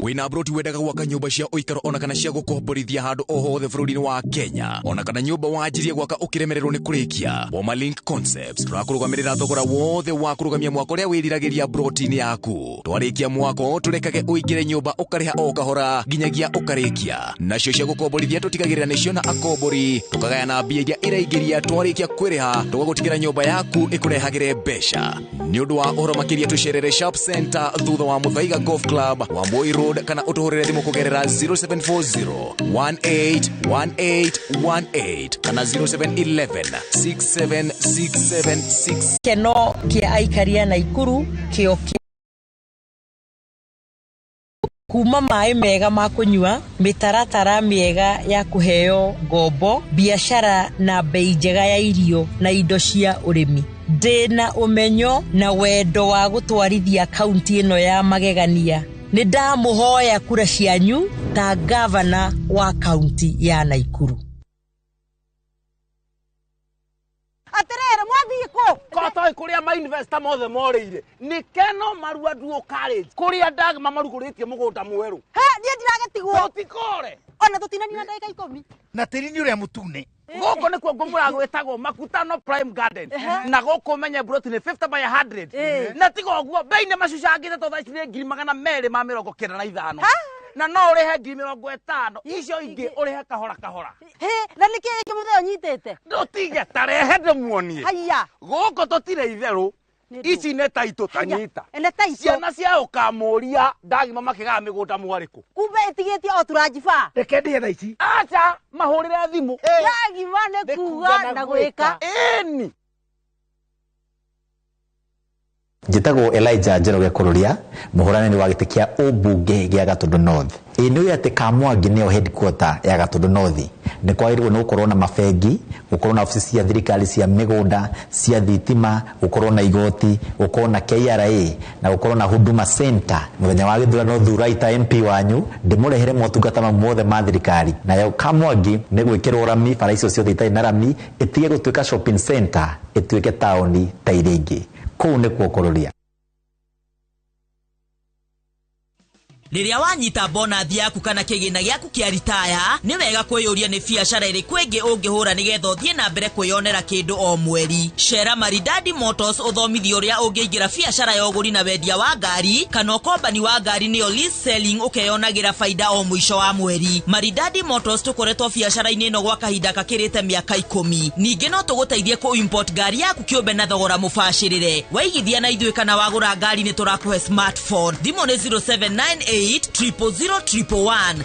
Wĩna broti wendaga gwaka nyũmba cia ũikaro ona kana cia gũkomborithia handũ o hothe bũrũri-inĩ wa Kenya ona kana nyũmba wanjirie gwaka ũkĩremererwo nĩ kũrĩkia. Boma Link Concepts tũrakũrũgamĩrĩra thogora wothe wa kũrũgamia mwako ũrĩa wĩriragĩria broti-inĩ yaku. Twarĩkia mwako tũrekage ũingĩre nyũmba ũkarĩha o kahora nginyagia ũkarĩkia. Nacio cia gũkomborithia tũtigagĩrĩra nĩcio na akombori tũkagayana mbia iria iraingĩria twarĩkia kwĩrĩha tũgagũtigĩra nyũmba yaku ĩkũrehagĩre mbeca. Nĩ ũndũ wa ũhoro makĩria tũcerere Sharp Center thutha wa Muthaiga Golf Club wa Moi Road kana utuhurire thimu kugerera 0740 181818 kana 0711 67676. Keno kia aikaria Naikuru kio kuma maĩ mega ma kũnyua, mĩtaratara mĩega ya kũheo ngombo, biacara na bei njega ya irio na indo cia ũrĩmi. Ndĩna ũmenyo na wendo wa gũtwarithia kaunti ĩno ya magegania. Nĩ ndamũhoya kura cianyu ta gavana wa kaunti ya Naikuru. Atirere mwathii kũ kotoi kuria ma investor mothe morĩire nĩ Keno Marua Duo College kuria Dagma marugũrĩtie mũgũnda mwerũ. He niĩ ndiragetigwo tũtikore ona tũtinanina ndagĩka 10 na tĩri nĩ ũrĩa mũtune. Gũkũ nĩkuo ngũmũra gwĩtagwo Makutano Prime Garden na gũkũ menye broti nĩ 50 by 100 na tiga ũguo bei nĩ macucangĩte to thaa ici nĩ 295 na no ũrĩhe 50,000 icio ingĩ ũrĩhe kahora kahora. Hĩ na nĩkĩ gĩkĩ mũthee ũnyitĩte? Ndũtige tarehe ndĩmuonie. Haiya gũkũ tũtirĩ itherũ ici nĩ taitũ tanyita ciana cia ũkamũria ndagima makĩgaa mĩgũnda mwarĩkũ kumbe ĩtigĩtie o turanjiba. Reke ndĩhe thaa ici acha mahũrĩre thimũ. Ndagima nĩ kuga na gwĩka. Ĩni Njĩtagwo Elijah Njoroge Kururia, mũhũranĩri wa gĩtĩ kĩa ũmbunge gĩa Gatundu North. Ĩĩ nĩ ũĩ atĩ Kamwangi nĩyo headquarter ya Gatundu North. Nĩ kwagĩrĩirwo nĩ gũkorwo na mabengi, gũkorwo na obici cia thirikari cia mĩgũnda, cia thitima, gũkorwo na igoti, gũkorwo na KRA na gũkorwo na Huduma Center. Mũthenya wa gĩthurano thurai ta MP wanyu ndĩmũrehere motungata mau mothe ma thirikari. Nayo Kamwangi nĩ gwĩkĩrwo rami, bara icio ciothe itarĩ na rami ĩtige gũtuĩka shopping center, ĩtuĩke taũni ta iria ingĩ. Kũu nĩkuo Kururia. Rĩrĩa wanyita bonathi yaku kana kĩgĩna gĩaku kĩa ritaya, nĩ wega kwĩyũria nĩ biacara ĩrĩkũ ĩngĩ ũngĩhũra nĩgetha ũthiĩ na mbere kwĩyonera kĩndũ o mweri. Cera Maridadi Motors ũthomithio ũrĩa ũngĩingĩra biacara ya ũgũri na wendia wa ngari kana ũkombani wa ngari nĩyo lease selling ũkeyonagĩra baida o mũico wa mweri. Maridadi Motors tũkoretwo biacara-inĩ ĩno gwa kahinda gakĩrĩte mĩaka 10. Ningĩ no tũgũteithie kũ import ngari yaku kĩũmbe na thogora mũbacĩrĩre. Waigithia na ithuĩ kana wagũra ngari nĩ tũrakũhe smartphone. Thimũ nĩ 0798 000 111.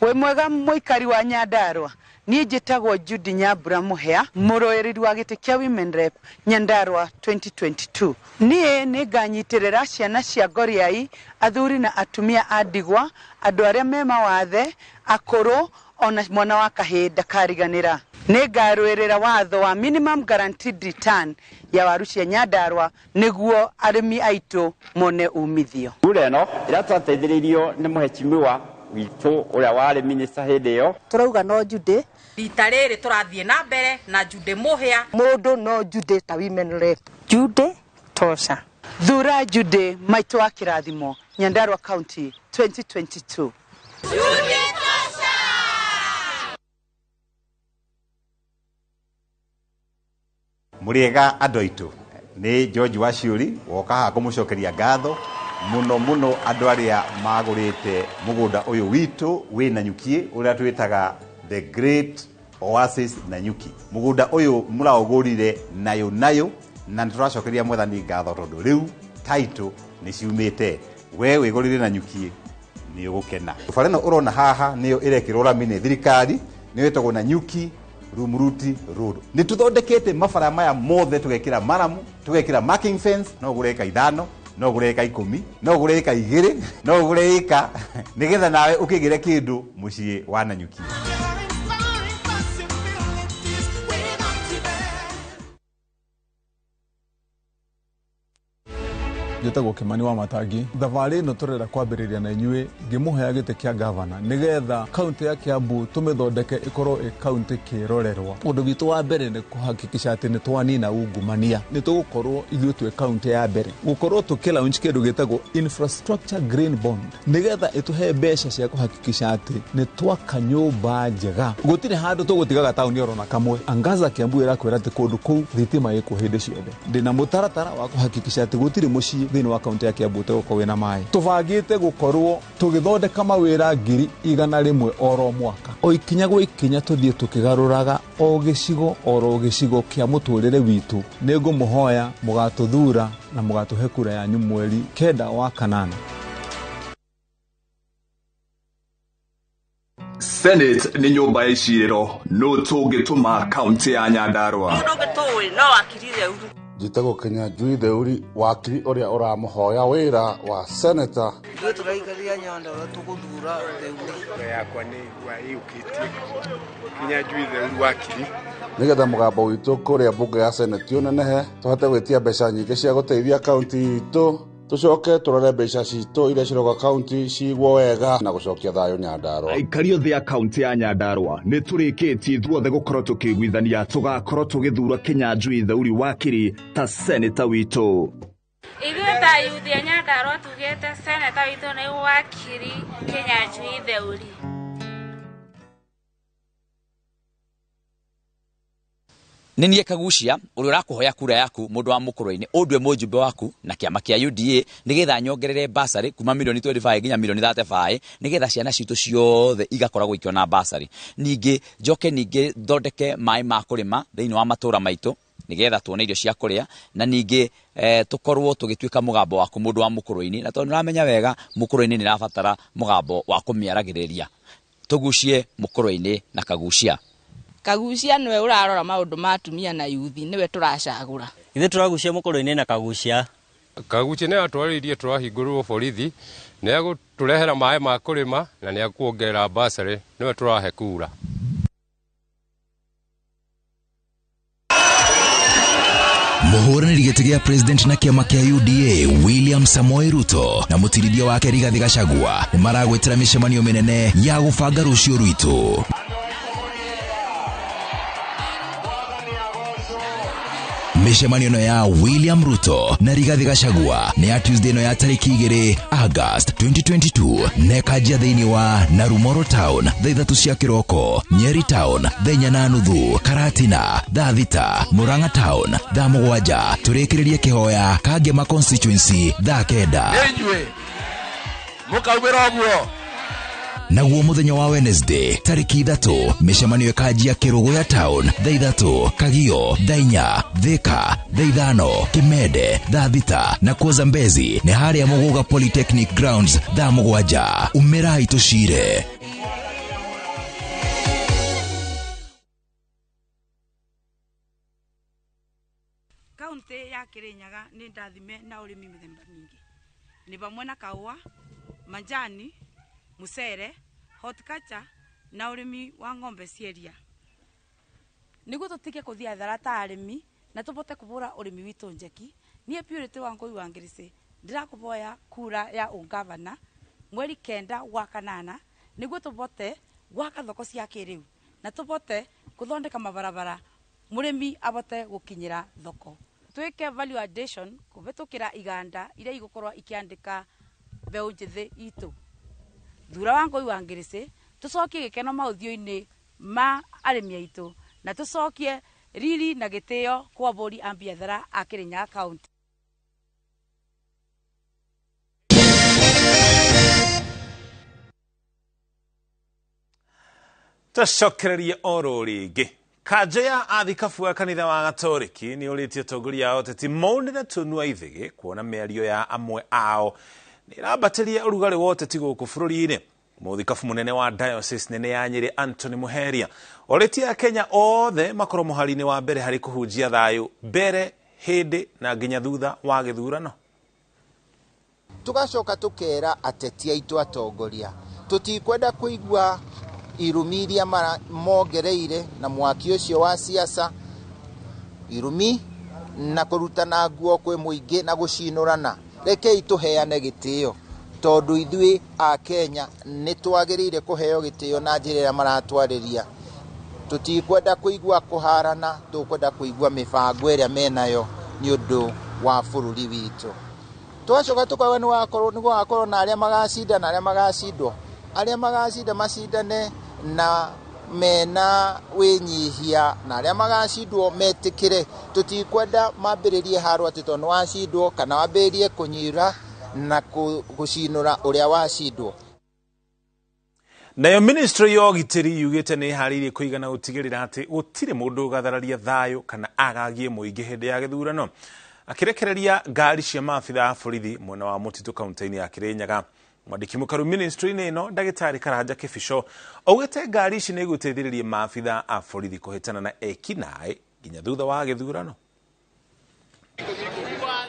Wĩ mwega mũikari wa Nyandarua, niĩ njĩtagwo Judy Nyambura Mũhĩa, mũrũĩrĩri wa gĩtĩ kĩa Women Rep Nyandarua 2022. Niĩ nĩnganyitĩrĩra ciana cia ngoriai, athuri na atumia a ndigwa, andũ arĩa me mawathe, akũrũ ona mwana wa kahĩĩ ndakariganĩra. Nĩngarũĩrĩra watho wa minimum guaranteed return ya waru cia Nyandarua nĩguo arĩmi aitũ mone umithio. Kura ĩno ĩrĩa twateithĩrĩirio nĩ mũheshimiwa witũ ũrĩa warĩ minister hĩndĩ ĩyo. Tũrauga no Judy. Rita rĩrĩ tũrathiĩ na mbere na Judy Mũhĩa. Mũndũ no Judy ta Women Rep. Judy tosha. Thura Judy maitũ wa kĩrathimo, Nyandarua County 2022. Judy tosha. Mũrĩega andũ aitũ, nĩ George Waciũri woka haha kũmũcokeria ngatho Muno muno andũ arĩa magũrĩte mũgũnda ũyũ witũ wĩ Nanyuki, ũrĩa twĩtaga the Great Oasis Nanyuki. Mũgũnda ũyũ mũraũgũrire nayo nayo, na nĩtũracokeria Mwathani ngatho tondũ rĩu title nĩ ciumĩte. We wĩgũrĩre Nanyuki nĩ ũgũkena. Bara ĩno ũrona haha nĩyo ĩrekĩrwo rami nĩ thirikari, nĩyo ĩtagwo Nanyuki Rumuruti Road. Nĩ tũthondekete mabara maya mothe, tũgekĩra maramu, tũgekĩra marking fence. No ũgũre ĩka 5, no ũgũre ĩka 10, no ũgũre ĩka 2, no ũgũre ĩka, nĩgetha nawe ũkĩgĩre kĩndũ mũciĩ wa Nanyuki. Njĩtagwo Kimani wa Matangi. Thabarĩ ĩno tũrenda kwambĩrĩria na inyuĩ ngĩmũhea gĩtĩ kĩa gavana, nĩgetha kaunti ya Kiambu tũmĩthondeke ĩkorwo ĩ kaunti kĩrorerwa. Ũndũ witũ wa mbere nĩ kũhakikisha atĩ nĩ twanina ungumania. Nĩ tũgũkorwo ithuĩ twĩ kaunti ya mbere gũkorwo tũkĩ launch kĩndũ gĩtagwo infrastructure green bond, nĩgetha ĩtũhe mbeca cia kũhakikisha atĩ nĩ twaka nyũmba njega. Gũtirĩ handũ tũgũtigaga taũni oro na kamwe. Angaza Kiambu ĩrakwĩra atĩ kũndũ kũu thitima ĩkuo hĩndĩ ciothe. Ndĩna mũtaratara wa kũhakikisha atĩ gũtirĩ mũciĩ thĩinĩ wa kaunti ya Kiambu ũtegũkorwo wĩna maĩ. Tũbangĩte gũkorwo tũgĩthondeka mawĩra 100,000 oro mwaka. O ikinya gwa ikinya tũthiĩ tũkĩgarũraga o gĩcigo oro gĩcigo kĩa mũtũrĩre witũ. Nĩ ngũmũhoya mũgatũthura na mũgatũhe kura yanyu mweri 9 wa 8. Senate nĩ nyũmba ya icirĩro, nũ tũngĩtũma kaunti ya Nyandarua? Mũndũ ũngĩ tũĩ no wakiri Theuri. Njĩtagwo Kinyanjui Theuri, wakiri ũrĩa ũramũhoya wĩra wa seneta. Ithuĩ tũraikaria Nyandarua tũgũthura Theuri. Kura yakwa nĩ yũkĩtie Kinyanjui Theuri wakiri, nĩgetha mũgambo witũ kũrĩa mbunge ya seneti ũnenehe, tũhote gwĩtia mbeca nyingĩ cia gũteithia kaunti itũ, tũcoke tũrore mbeca citũ iria ciroka kaunti cigwo wega na gũcokia thayũ Nyandarua. Aikari othe a kaunti ya Nyandarua nĩ tũrĩkĩtie ithuothe gũkorwo tũkĩiguithania tũgakorwo tũgĩthura Kinyanjui Theuri wakiri ta seneta witũ. Ithuĩ ta yuthi a Nyandarua tugĩte seneta witũ nĩ wakiri Kinyanjui Theuri. Nĩ niĩ Kagucia ũrĩa ũrakũhoya kura yaku mũndũ wa mũkũrũ-inĩ ũndue mũjumbe waku na kĩama kĩa UDA, nĩgetha nyongerere basarĩ kuma milioni 25 nginya milioni 35, nĩgetha ciana citũ ciothe igakoragwo ikĩona basarĩ. Ningĩ njoke ningĩ thondeke maĩ ma kũrĩma thĩinĩ wa matũra maitũ, nĩgetha tuone irio cia kũrĩa, na ningĩ tũkorwo tũgĩtuĩka mũgambo waku mũndũ wa mũkũrũ-inĩ, na tondũ nĩũramenya wega mũkũrũ-inĩ nĩrabatara mũgambo wa kũmĩaragĩrĩria. Tũgucie mũkũrũ-inĩ na Kagucia. Kagucia nĩwe ũrarora maũndũ ma atumia na yuthi, nĩwe tũracagũra. Ithuĩ tũragucia mũkũrũ-inĩ na Kagucia. Kagucia nĩ atwarĩirie tũrahingũrĩrwo borithi, nĩ egũtũrehera maĩ ma kũrĩma na nĩ ekuongerera basarĩ, nĩwe tũrahe kura. Mũhũranĩri gĩtĩ gĩa president na kĩama kĩa UDA William Samoei Ruto na mũtirithia wake Rigathi Gachagua nĩ maragwĩtĩra mĩcemanio mĩnene ya gũbanga rũciũ rwitũ. Mĩcemanio ĩno ya William Ruto na Rigathi Gachagua nĩ ya Tuesday ĩno ya tarĩki 2 August 2022, na ĩkanjia thĩinĩ wa Narumoro Town thaa 3 cia kĩroko, Nyeri Town thaa 4:30, Karatina thaa 6, Murang'a Town thaa 7, tũrĩkĩrĩrie kĩhoya Kangema constituency thaa 9. Inyuĩ mũkaumĩra ũguo. Naguo mũthenya wa Wednesday tarĩki 3 mĩcemanio ĩkanjia Kĩrũgũya Town thaa 3, Kagio thaa 4, Thika thaa 5, Kimende thaa 6, na kuo Zambezi nĩ harĩa Mũgũga Polytechnic Grounds thaa 7. Umĩrai tũcire. Kaunti ya Kirinyaga nĩ ndathime na ũrĩmi mĩthemba mĩingĩ, nĩ pamwe na kahũa, manjani, mucere, horticulture na ũrĩmi wa ng'ombe cia iria. Nĩguo tũtige kũthiĩ hathara ta arĩmi na tũbote kũbũra ũrĩmi witũ njeki, niĩ Purity Wangũi wa Ngĩrĩcĩ ndĩrakũboya kura ya ũngavana mweri 9 wa 8, nĩguo tũbote gwaka thoko cia kĩrĩu na tũbote gũthondeka mabarabara mũrĩmi abote gũkinyĩra thoko. Twĩke value addition kũhĩtũkĩra iganda iria igũkorwo ikĩandĩka mbeũ njĩthĩ itũ. Thura Wangũi wa Ngĩrĩcĩ tũcokie gĩkeno maũthiũ-inĩ ma arĩmi aitũ na tũcokie riri na gĩtĩo kwa abũri a biathara a Kirinyaga County. Tũcokererie oro rĩngĩ. Kanjũ ya athikabu a kanitha wa Gatoriki nĩ ũrĩtie atongoria a ũteti maunĩre tũnua ithĩgĩ kuona mĩario ya amwe ao nĩ ĩrambatĩria ũrugarĩ wa ũteti gũkũ bũrũri-inĩ. Mũthikabu mũnene wa Diocese nene ya Nyĩrĩ Anthony Muheria orĩtie Akenya othe makorwo mũhari-inĩ wa mbere harĩ kũhunjia thayũ mbere, hĩndĩ na nginya thutha wa gĩthurano. Tugacoka tukera ateti aitũ atongoria tutikwenda kuigua irumi iria mongereire na mwaki ũcio wa siasa, irumi na kũrutana nguo kwĩ mũingĩ na gũcinũrana. Rekei tũheane gĩtĩo tondũ ithuĩ a Kenya nĩ twagĩrĩire kũheo gĩtĩo na njĩra ĩrĩa maratwarĩria. Tutikwenda kũigua kũharana, tũkwenda kũigua mĩbango ĩrĩa menayo nĩ ũndũ wa bũrũri witũ. Twacoka tukauga nĩ gũgakorwo na arĩa magacinda na arĩa magacindwo. Arĩa magacinda macindane na mena wĩnyihia, na arĩa magacindwo metĩkĩre. Tũtikwenda mambĩrĩrie haro atĩ tondũ nĩwacindwo kana wambĩrĩrie kũnyira na gũcinũra ũrĩa wacindwo. Nayo ministry ya ũgitĩri yugĩte nĩ ĩharĩirie kũigana gũtigĩrĩra atĩ gũtirĩ mũndũ ũgathararia thayũ kana agagie mũingĩ hĩndĩ ya gĩthurano. Akĩrekereria ngari cia maabitha a borithi mwena wa Mũtitũ kaunti-inĩ ya Kĩrĩnyaga. Mwandĩki mũkaru ministry-inĩ ĩno ndagĩtarĩ Karanja Kĩbico augĩte ngari ici nĩ igũteithĩrĩria maabitha a borithi kũhĩtana na ekinaĩ nginya thutha wa gĩthurano.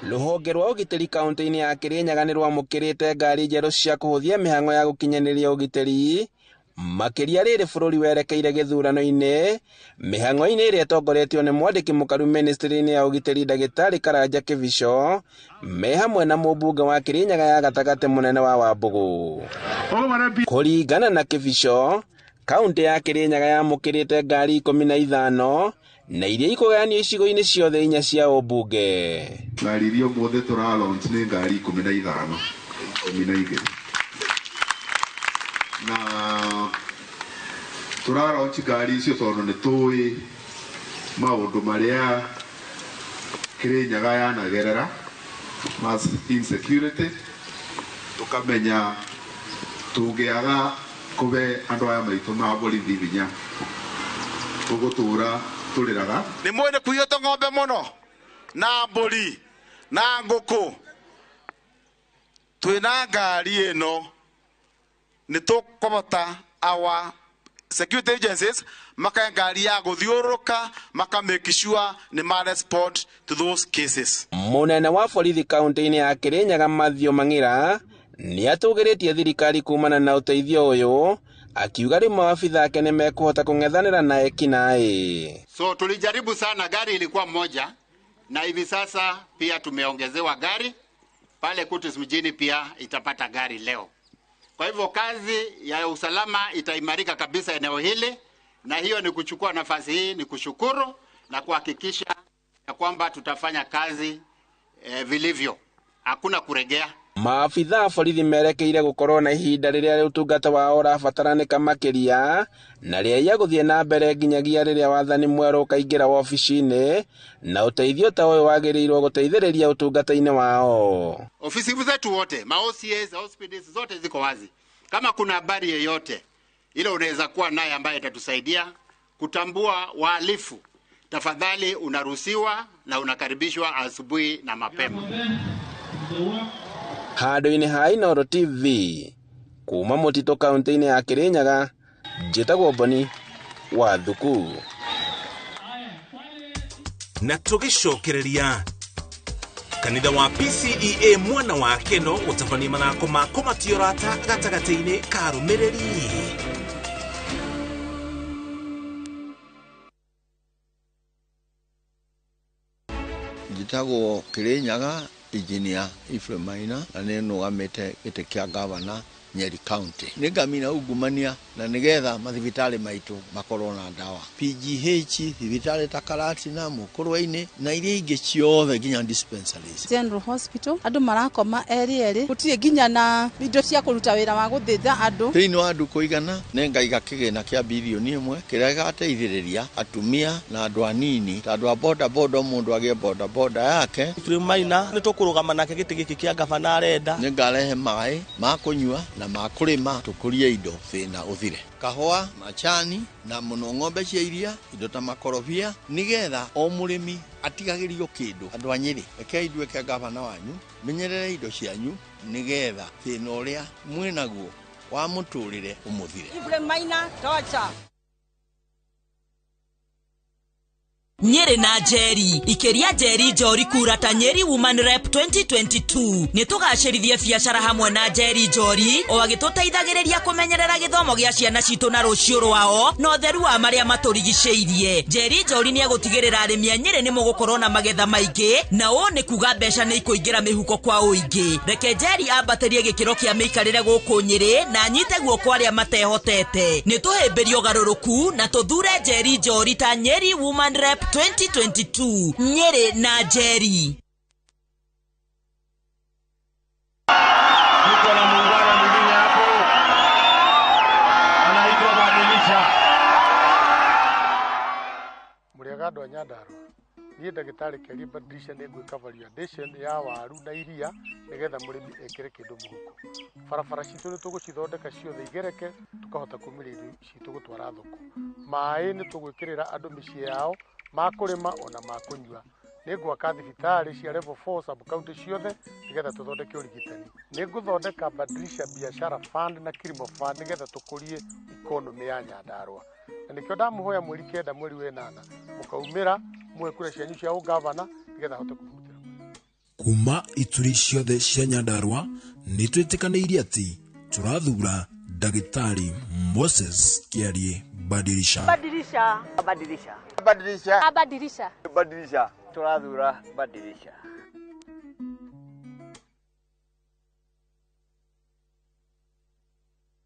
Rũhonge rwa ũgitĩri kaunti-inĩ ya Kĩrĩnyaga nĩ rwamũkĩrĩte ngari njerũ cia kũhũthia mĩhang'o ya gũkinyanĩria ũgitĩri makĩria rĩrĩ bũrũri werekeire gĩthurano-inĩ. Mĩhang'o-inĩ ĩrĩa ĩtongoretio nĩ mwandĩki mũkaru ministry-inĩ ya ũgitĩri ndagĩtarĩ Karanja Kĩbico me hamwe na mũmbunge wa Kĩrĩnyaga ya gatagatĩ mũnene wa Wambũgũ. Kũringana na Kĩbico, kaunti ya Kĩrĩnyaga yamũkĩrĩte ngari 15 na iria ikũgayanio icigo-inĩ ciothe inya cia ũmbunge. Ngari iria ũmũthĩ tũra launch nĩ ngari 15, 12. Na tũra launch ngari icio tondũ nĩ tũĩ maũndũ marĩa Kĩrĩnyaga yanagerera mass insecurity, tũkamenya tũngĩaga kũbe andũ aya maitũ ma borithi hinya tũgũtũra tũrĩraga. Nĩ mwene kũiyũtwo ng'ombe mũno na mbũri na ngũkũ. Twĩna ngari ĩno nĩ tũkũbota our security agencies makae ngari ya gũthiũrũrũka maka make sure nĩ ma respond to those cases. Mũnene wa borithi kaunti-inĩ ya Kĩrĩnyaga Mathew Mang'ira nĩ atũgĩrĩtie thirikari kumana na ũteithio ũyũ, akiuga rĩu maabitha ake nĩ mekũhota kũng'ethanĩra na ekinaĩ. So tulijaribu sana, gari ilikuwa moja na hivi sasa pia tumeongezewa gari pale Kutus mjini, pia itapata gari leo. Kwa hivyo kazi ya usalama itaimarika kabisa eneo hili, na hiyo ni kuchukua nafasi hii ni kushukuru na kuhakikisha ya kwamba tutafanya kazi vilivyo, hakuna kuregea. Maabitha a borithi merekeire gũkorwo na ihinda rĩrĩa ũtungata wao ũrabataranĩka makĩria na rĩaia gũthiĩ na mbere nginyagia rĩrĩa wathani mwerũ ũkaingĩra wobici-inĩ, na ũteithio ta ũyũ wagĩrĩirwo gũteithĩrĩria ũtungata-inĩ wao. Ofisi zetu wote, ma OCS, OSPDs zote ziko wazi. Kama kuna habari yoyote ile unaweza kuwa naye ambaye itatusaidia kutambua wahalifu, tafadhali unaruhusiwa na unakaribishwa asubuhi na mapema. Handũ-inĩ ha Inooro TV kuma Mũtitũ kaunti-inĩ ya Kĩrĩnyaga, njĩtagwo Boni wa Thuku. Na tũgĩcokereria kanitha wa PCEA mwana wa Keno gũtabania mathako ma kũmatio rata gatagatĩ-inĩ ka arũmĩrĩri. Njĩtagwo Kĩrĩnyaga Engineer Ephraim Maina na nĩ nũgamĩte gĩtĩ kĩa gavana Nyeri County. Nĩ ngamina ungumania na nĩgetha mathibitarĩ maitũ makorwo na ndawa. PGH, thibitarĩ ta Karatina, Mũkũrwe-inĩ na iria ingĩ ciothe nginya dispensaries. General Hospital andũ marakoma erĩ erĩ, gũtirĩ nginya na indo cia kũruta wĩra wa gũthĩnja andũ. Thĩinĩ wa ndukũ igana nĩ ngaiga kĩgĩna kĩa bilioni 1 kĩrĩa gĩgateithĩrĩria atumia na andũ anini ta andũ a boda boda, mũndũ agĩe boda boda yake. Ephraim Maina nĩ tũkũrũgama nake gĩtĩ gĩkĩ kĩa gavana arenda. Nĩ ngarehe maĩ ma kũnyua na na ma kũrĩma tũkũrie indo thĩna ũthire. Kahũa, macani na mũno ng'ombe cia iria, indo ta makorobia, nĩgetha o mũrĩmi atigagĩrio kĩndũ. Andũ a Nyĩrĩ, rekei nduĩke gavana wanyu, menyerere indo cianyu nĩgetha thĩna ũrĩa mwĩnaguo wa mũtũrĩre ũmũthire. Ephraim Maina, Torture. Nyeri na Njeri ikiria Njeri Njori kura ta Nyeri Woman Rep 2022 nĩ tũgacĩrithie biacara hamwe na Njeri Njori o agĩtũteithagĩrĩria kũmenyerera gĩthomo gĩa ciana citũ na rũciũ rwao na ũtheru wa marĩa matũrigicĩirie. Njeri Njori nĩ egũtigĩrĩra arĩmi a Nyeri nĩ mũgũkorwo na magetha maingĩ na ũũ nĩ kuga mbeca nĩ ikũingĩra mĩhuko kwa ũingĩ. Reke Njeri ambatĩrie gĩkĩro kĩa mĩikarĩre gũkũ Nyeri na anyite guoko arĩa matehotete. Nĩ tũhĩmbĩrie ũgarũrũku na tũthure Njeri Njori ta Nyeri Woman Rep 2022. Nyeri na Njeri. Niko na muungano mwingine hapo anaitwa Badilisha. Mũrĩega andũ a Nyandarua, niĩ ndagĩtarĩ Keri Badilisha nĩ ngwĩka value addition ya waru na iria nĩgetha mũrĩmi ekĩre kĩndũ mũhuko. Barabara citũ nĩ tũgũcithondeka ciothe igereke tũkahota kumĩria irio citũ gũtwara thoko. Maĩ nĩ tũgwĩkĩrĩra andũ mĩciĩ yao ma kũrĩma ona ma kũnyua. Nĩ ngwaka thibitarĩ cia level 4 sub county ciothe nĩgetha tũthondeke ũrigitani. Nĩ ngũthondeka Badilisha Biashara Fund na Kilimo Fund nĩgetha tũkũrie economy ya Nyandarua. Na nĩkĩo ndamũhoya mweri 9 mweri wa 8 mũkaumĩra muhe kura cianyu cia ũgavana nĩgetha hote kũmũrutĩra. Kuma ituri ciothe cia Nyandarua nĩ twĩtĩkanĩirie atĩ tũrathura Ndagĩtarĩ Moses Kĩarie Badilisha. Badilisha. Badilisha. Badilisha. Badilisha. Badilisha. Tũrathura Badilisha.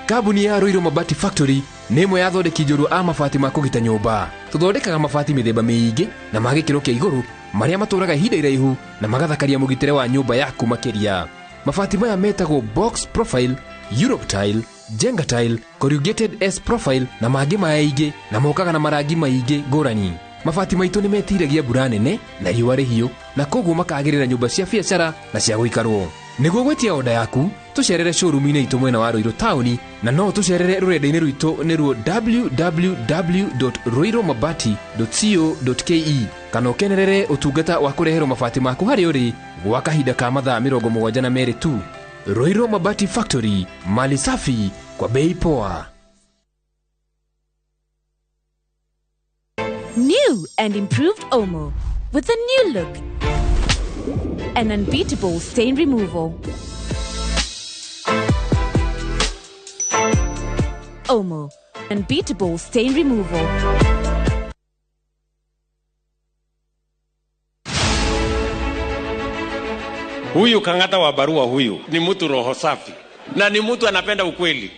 Kambuni ya Ruiru Mabati Factory nĩ ĩmwe ya athondeki njorua a mabati ma kũgita nyũmba. Tũthondekaga mabati mĩthemba mĩingĩ na ma gĩkĩro kĩa igũrũ marĩa matũraga ihinda iraihu na magathakaria mũgitĩre wa nyũmba yaku makĩria. Mabati maya metagwo box profile, Europe tile, Jenga tile, corrugated S profile na mangĩ maingĩ na mokaga na marangi maingĩ ngũrani. Mabati maitũ nĩ metiragia mbura nene na riũa rĩhiũ na koguo makagĩrĩra nyũmba cia biacara na cia gũikarwo. Nĩguo gwĩtia oda yaku tũcerere showroom-inĩ itũ mwena wa Ruiru taũni na no tũcerere rũrenda-inĩ rwitũ nĩruo www.ruirumabati.co.ke kana ũkenerere ũtungata wa kũreherwo mabati maku harĩa ũrĩ gwa kahinda ka mathaa 72 tu. Ruiru Mabati Factory, mali safi kwa bei poa. New and improved Omo with a new look and unbeatable stain removal. Omo, unbeatable stain removal. Huyu Kang'ata wa barua huyu ni mtu roho safi na ni mtu anapenda ukweli.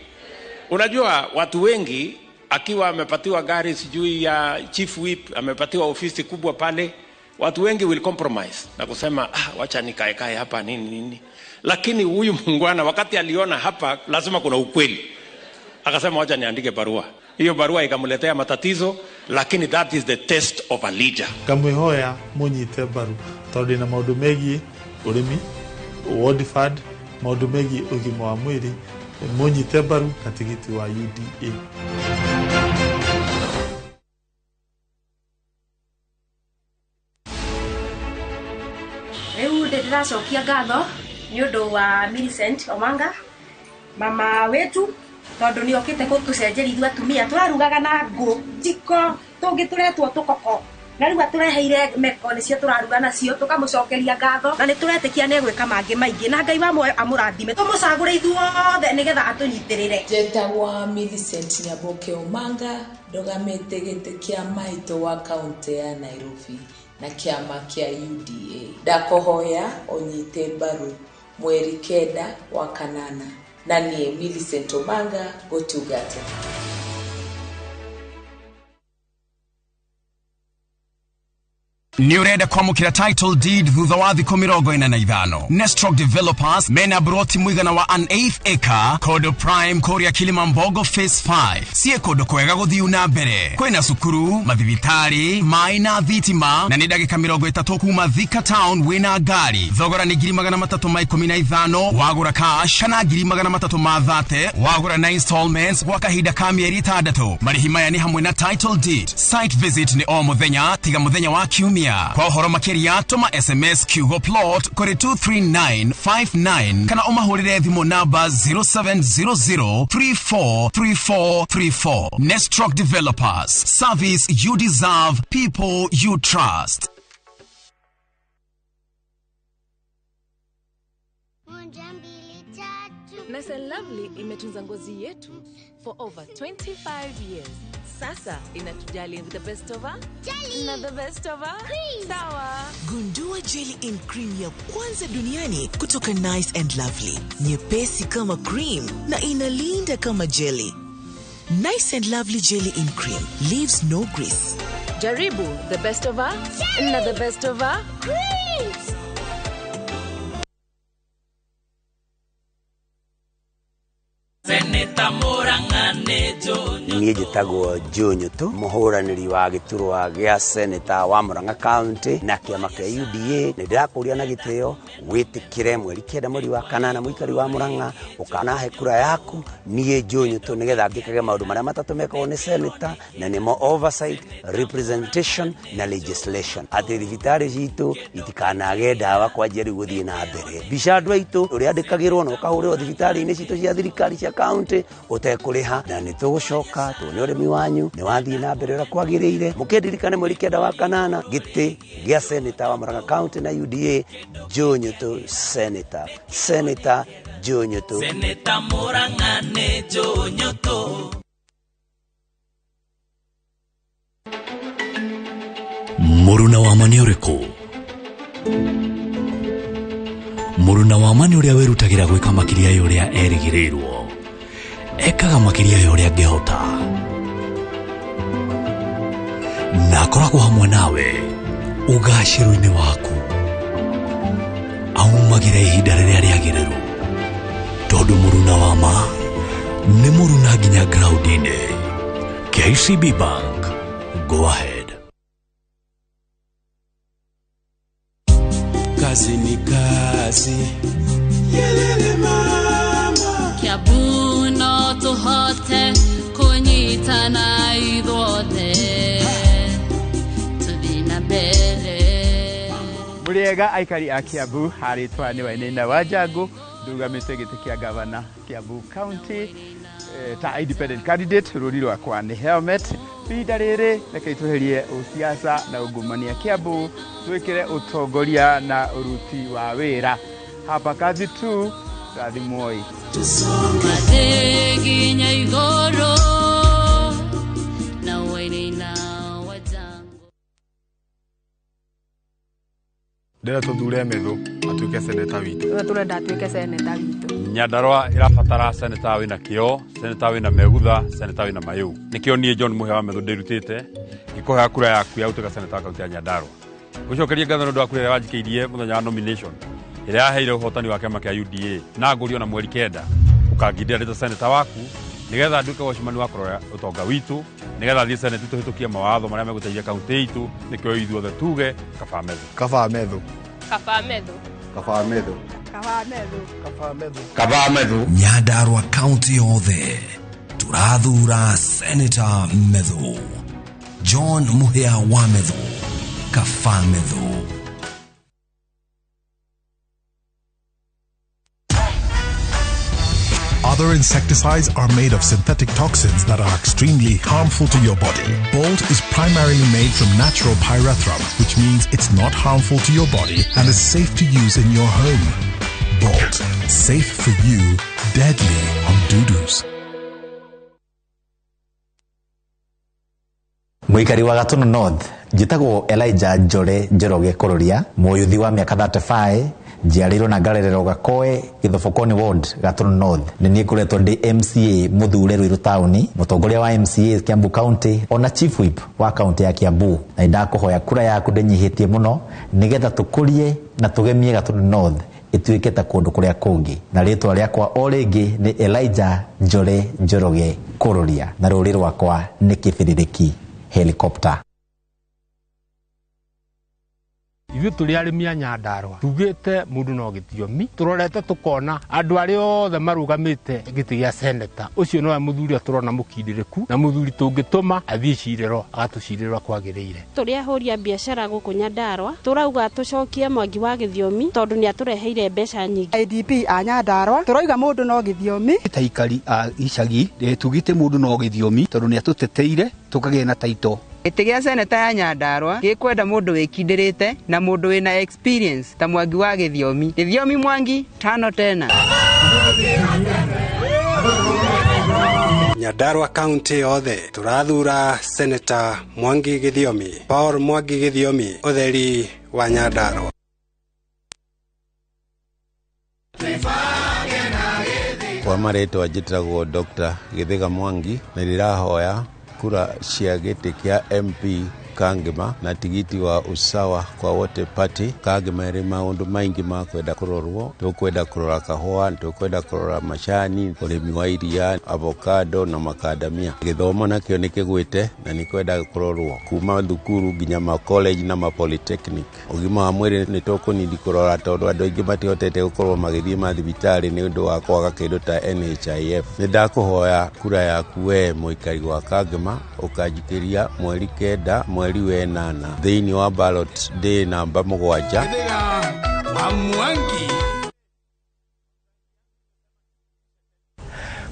Unajua watu wengi akiwa amepatiwa gari sijui ya chief whip, amepatiwa ofisi kubwa pale, watu wengi will compromise na kusema wacha nikae kae hapa nini nini. Lakini huyu muungwana wakati aliona hapa lazima kuna ukweli, akasema wacha niandike barua. Hiyo barua ikamletea matatizo, lakini that is the test of a leader. Ngamwihoya munyite mbaru tondu na maundu megie urimi, World Fund, maundu megie ugima wa mwiri, munyite mbaru na tigiti wa UDA. Riu ndĩracokia ngatho nĩ ũndũ wa Millicent Omanga, mama wetu, tondũ nĩ okĩte gũtũcenjeria ithuĩ atumia tũrarugaga na ngũ njiko tũngĩ tũretwo tũkoko na rĩu atũreheire meko nĩcio tũraruga nacio tũkamũcokeria ngatho na nĩ tũretĩkia nĩ egwĩka mangĩ maingĩ na Ngai wa muoyo amũrathime tũmũcagũre ithuothe nĩgetha atũnyitĩrĩre. Njĩtagwo Millicent Nyaboke Omanga, ndũgamĩte gĩtĩ kĩa maitũ wa kaũntĩ ya Nairobi na kĩama kĩa UDA. Ndakũhoya ũnyite mbaru mweri 9 wa 8 na niĩ Millicent Omanga gũtungata. Nĩ ũrenda kwamũkĩra title deed thutha wa thikũ 45. Nestrock Developers mena broti mũigana wa an eighth acre kũndũ prime kũrĩa Kilimambogo phase 5. Ciĩ kũndũ kwega gũthiu na mbere, kwĩna cukuru, mathibitarĩ, maĩ na thitima, na nĩ ndagĩka 30 kuma Thika town wĩna ngari. Thogora nĩ 315,000 wagũra cash kana 330,000 wagũra na installments gwa kahinda ka mĩeri 6. Marĩhi maya nĩ hamwe na title deed. Site visit nĩ o mũthenya tiga mũthenya wa kiumia. Kwa ũhoro makĩria tũma SMS kiugo plot kũrĩ 23959 kana ũmahũrĩre thimũ namba 0700343434. Nestrock Developers, service you deserve, people you trust. Nice and Lovely imetunza ngozi yetu for over 25 years. Sasa inatujali with the best of jelly na the best of cream. Sawa. Gundua jelly in cream ya kwanza duniani kutoka Nice and Lovely. Nyepesi kama cream na inalinda kama jelly. Nice and Lovely jelly in cream leaves no grease. Jaribu the best of jelly na the best of cream. Niĩ njĩtagwo Joe Nyutu, mũhũranĩri wa gĩturwa gĩa seneta wa Murang'a County na kĩama kĩa UDA. Nĩ ndĩrakũria na gĩtĩo wĩtĩkĩre mweri 9 mweri wa 8 mũikari wa Murang'a ũkanahe kura yaku niĩ Joe Nyutu, nĩgetha ngĩkage maũndũ marĩa matatũ mekagwo nĩ seneta, na nĩmo oversight, representation na legislation. Atĩ thibitarĩ citũ itikanage ndawa kwanjia rĩu gũthiĩ na mbere. Mbica andũ aitũ ũrĩa andĩkagĩrwo na ũkahũrĩrwo thibitarĩ-inĩ citũ cia thirikari cia county ũtekũrĩha, na nĩ tũgũcoka tuone ũrĩmi wanyu nĩ wathiĩ na mbere ũrĩa kwagĩrĩire. Mũkĩndirikane mweri 9 wa 8 gĩtĩ gĩa seneta wa Murang'a County na UDA, Joe Nyutu seneta, seneta Joe Nyutu, seneta Murang'a nĩ Joe Nyutu. Mũruna wa ma nĩ ũrĩkũ? Mũruna wa ma nĩ ũrĩa wĩrutagĩra gwĩka makĩria ya ũrĩa erĩgĩrĩirwo, ekaga makĩria ya ũrĩa angĩhota, na akoragwo hamwe nawe ũgacĩru-inĩ waku. Aumagĩra ihinda rĩrĩa rĩagĩrĩru, tondũ mũruna wa ma nĩ mũruna nginya ground-inĩ. KCB Bank, go ahead. Kazi ni kazi. Yelele mama. Kiambu no tũhote kũnyitana ithuothe tũthiĩ na mbere. Mũrĩega aikari a Kiambu, harĩtwa nĩ Wainaina wa Njangu, ndugamĩte gĩtĩ kĩa gavana Kiambu County ta independent candidate. Rũri rwakwa nĩ helmet. Ihinda rĩrĩ reke tweherie ũsiasa na ungumania Kiambu, twĩkĩre ũtongoria na ũruti wa wĩra. Hapa kazi tu, rathimwoi. Mathiĩ nginya igũrũ na Wainaina wa Njangu. Ndĩrenda tũthure Methu atuĩke seneta witũ. Ũrĩa tũrenda atuĩke seneta witũ. Nyandarua ĩrabatara seneta wĩna kĩo, seneta wĩna megutha, seneta wĩna mayũ. Nĩkĩo niĩ John Mũhĩa wa Methu ndĩrutĩte ngĩkũhea kura yaku ya gũtuĩka seneta wa kaunti ya Nyandarua. Ngũcokerie ngatho nĩ ũndũ wa kura ĩrĩa wanjikĩirie mũthenya wa nomination ĩrĩa yaheire ũhotani wa kĩama kĩa UDA, na ngũrio na mweri 9 ũkangindĩra ndĩ ta seneta waku nĩgetha nduĩke watchman wa kũrora ũtonga witũ, nĩgetha thiĩ seneti tũhĩtũkie mawatho marĩa megũteithia kaunti itũ. Nĩkĩo ithuothe tuge kaba Methu, kaba Methu, kaba Methu, kaba Methu, kaba Methu, kaba Methu, kaba Methu. Nyandarua County yothe tũrathura Senator Methu, John Mũhĩa wa Methu, kaba Methu. Other insecticides are made of synthetic toxins that are extremely harmful to your body. Bolt is primarily made from natural pyrethrum, which means it's not harmful to your body and is safe to use in your home. Bolt, safe for you, deadly on dudus. Mũikari wa Gatũndũ North, njĩtagwo Elijah Njore Njoroge Kũrũria, mũyuthi wa mĩaka 35, Njiarĩirwo na ngarererwo Gakoe Gĩthobokoni Ward, Gatũrũ North. Nĩ niĩ ngoretwo ndĩ MCA mũthure Ruiru Town, mũtongoria wa MCA Kiambu County, ona Chief Whip wa kaunti ya Kiambu. Na nĩndakũhoya kura yaku ndĩnyihĩtie mũno nĩgetha tũkũrie na tũgemie Gatũrũ North ĩtuĩke ta kũndũ kũrĩa kũngĩ. Na rĩtwa rĩakwa o rĩngĩ nĩ Elijah Njore Njoroge Kũrũria, na rũrĩ rwakwa nĩ kĩbĩrĩrĩki helicopter. Ithuĩ tũrĩ arĩmi a Nyandarũa tugĩte mũndũ no gĩthiomi tũrorete tũkona andũ arĩa othe marũgamĩte gĩtĩ gĩa seneta ũcio nowe mũthuri ũrĩa tũrona mũkindĩrĩku na mũthuri tũngĩtũma athiĩ cirĩro agatũcirĩrwo kwagĩrĩire. Tũrĩ ahũri a biacara gũkũ Nyandarũa tũrauga tũcokie Mwangi wa gĩthiomi tondũ nĩ atũreheire mbeca nyingĩ. IDP a Nyandarũa tũrauga mũndũ no gĩthiomi. Ta aikari a icagi tugĩte mũndũ no gĩthiomi tondũ nĩ atũteteire tũkagĩa na taito. Gĩtĩ gĩa seneta ya Nyandarũa gĩkwenda mũndũ wĩkindĩrĩte na mũndũ wĩna experience ta Mwangi wa gĩthiomi. Gĩthiomi Mwangi tano tena. Nyandarua County yothe tũrathura Senator Mwangi Gĩthiomi, Paul Mwangi Gĩthiomi, ũtheri wa Nyandarua. Kwa marĩtwa njĩtagwo Dr. Gĩthĩga Mwangi na ndĩrahoya kura cia gĩtĩ kĩa MP Kangema na tigiti wa Usawa kwa Wote Party. Kangema ĩrĩ maũndũ maingĩ ma kwenda kũrorwo, tũkwenda kũrora kahũa, tũkwenda kũrora macani, ũrĩmi wa iria, avocado na makadamia. Gĩthomo nakĩo nĩ kĩgwĩte na nĩ kwenda kũrorwo kuma thukuru nginya ma college na ma polytechnic. Ũgima wa mwĩrĩ nĩ tũkũnindi kũrora tondũ andũ aingĩ matihotete gũkorwo magĩthiĩ mathibitarĩ nĩ ũndũ wa kwaga kĩndũ ta NHIF. Nĩ ndakũhoya kura yaku we mũikari wa Kangema ũkanjikĩria mweri 9 mweri 8 thĩinĩ wa ballot day namba 7.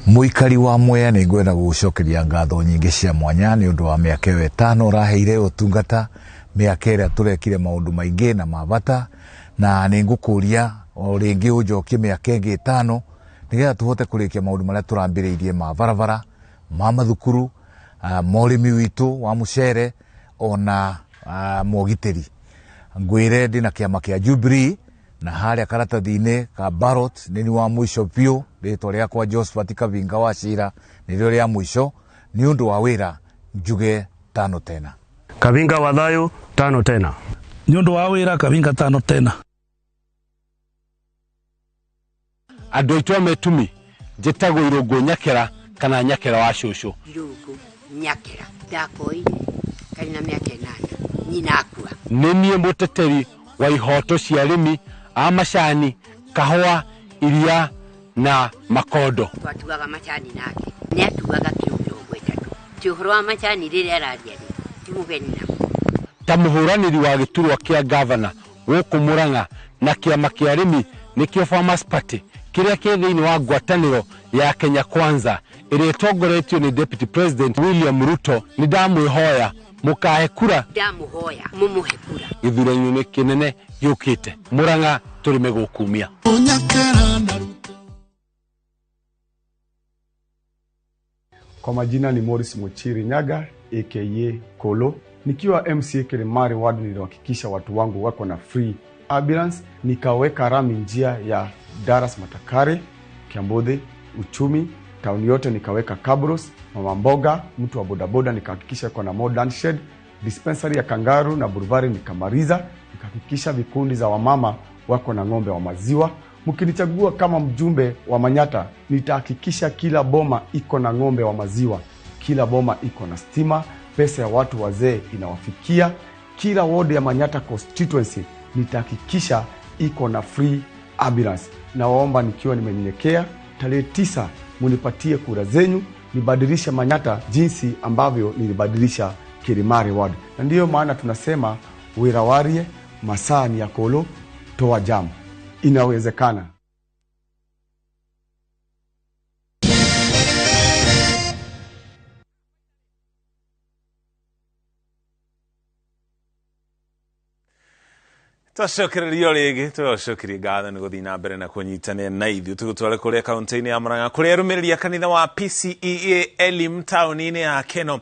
Mũikari wa Mwea nĩ ngwenda gũgũcokeria ngatho nyingĩ cia mwanya nĩ ũndũ wa mĩaka ĩyo 5 ũraheire ũtungata, mĩaka ĩrĩa tũrekire maũndũ maingĩ na ma bata, na nĩ ngũkũria o rĩngĩ ũnjokie mĩaka ĩngĩ 5 nĩgetha tũhote kũrĩkia maũndũ marĩa tũrambĩrĩirie ma barabara, ma mathukuru, ma ũrĩmi witũ wa mũcere ona mogitĩri. Ngwĩre ndĩna kĩama kĩa Jubilee na harĩa karatathi-inĩ ka ballot nĩ ni wa mũico biũ, rĩtwa rĩakwa Josephat Kavinga wa Cira nĩrĩo rĩa mũico nĩ ũndũ wa wĩra njuge 5 tena. Kavinga wa thayũ 5 tena. Nĩ ũndũ wa wĩra Kavinga 5 tena. Andũ aitũ a Metumi njĩtagwo Irũngũ Nyakera kana Nyakera wa cũcũ. Irũngũ Nyakera ndakoire karĩ na mĩaka 8 nyina akua. Nĩ niĩ mũteteri wa ihoto cia arĩmi a macani, kahũa, iria na makondo. Twatuaga macani nake nĩ atuaga kiro 30. Ti ũhoro wa macani rĩrĩa araria rĩ ti mũgeni namo. Ta mũhũranĩri wa gĩturwa kĩa gavana gũkũ Mũrang'a na kĩama kĩa arĩmi nĩkĩo Farmers Party kĩrĩa kĩ thĩinĩ wa ngwatanĩro ya Kenya Kwanza ĩrĩa ĩtongoretio nĩ Deputy President William Ruto, nĩ ndamwĩhoya mũkahe kura. Ndamũhoya mũmũhe kura gĩthurano-inĩ kĩnene gĩũkĩte. Mũrang'a tũrĩme gũkumia. Kwa majina ni Morris Muchiri Nyaga aka Kolo. Nikiwa MCA Kilimari Ward nilihakikisha watu wangu wako na free ambulance, nikaweka rami njia ya Daras Matakare, Kiambothi, Uchumi, town yote nikaweka cabros, mama mboga, mtu wa bodaboda nikahakikisha kuna modern shed, dispensary ya Kangaru na Burvari nikamaliza, nikahakikisha vikundi za wamama wako na ng'ombe wa maziwa. Mkinichagua kama mjumbe wa Manyata, nitahakikisha kila boma iko na ng'ombe wa maziwa, kila boma iko na stima, pesa ya watu wazee inawafikia, kila ward ya Manyata constituency nitahakikisha iko na free ambulance. Nawaomba nikiwa nimenyenyekea, tarehe 9 munipatie kura zenyu, nibadilishe Manyata jinsi ambavyo nilibadilisha Kilimari Ward. Na ndiyo maana tunasema wira warie, masaa ni ya Kolo, toa jam. Inawezekana. Twacokererio rĩngĩ tũgacokeria ngatho nĩ gũthiĩ na mbere na kũnyitanĩra na ithuĩ tũgũtware kũrĩa kaunti-inĩ ya Murang'a kũrĩa arũmĩrĩri a kanitha wa PCEA Elim taũni-inĩ ya Keno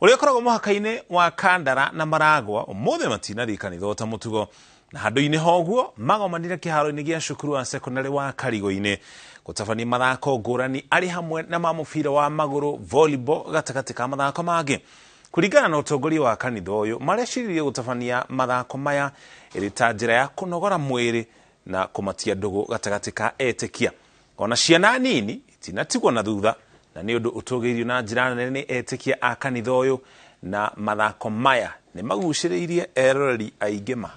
ũrĩa ũkoragwo mũhaka-inĩ wa Kandara na Maragwa ũmũthĩ matinathiĩ kanitha o ta mũtugo. Na handũ-inĩ ha ũguo magomanire kĩharo-inĩ gĩa cukuru wa secondary wa Karigo-inĩ gũtabania mathako ngũrani arĩ hamwe na ma mũbira wa magũrũ, volleyball gatagatĩ ka mathako mangĩ. Kũringana na ũtongoria wa kanitha ũyũ, mareciririe gũtabania mathako maya ĩrĩ ta njĩra ya kũnogora mwĩrĩ na kũmatia ndũgũ gatagatĩ ka etĩkia. Ona ciana nini itinatigwo na thutha, na nĩ ũndũ ũtũgĩirio na njĩra nene nĩ etĩkia a kanitha ũyũ, na mathako maya nĩ magucĩrĩirie eroreri aingĩ ma.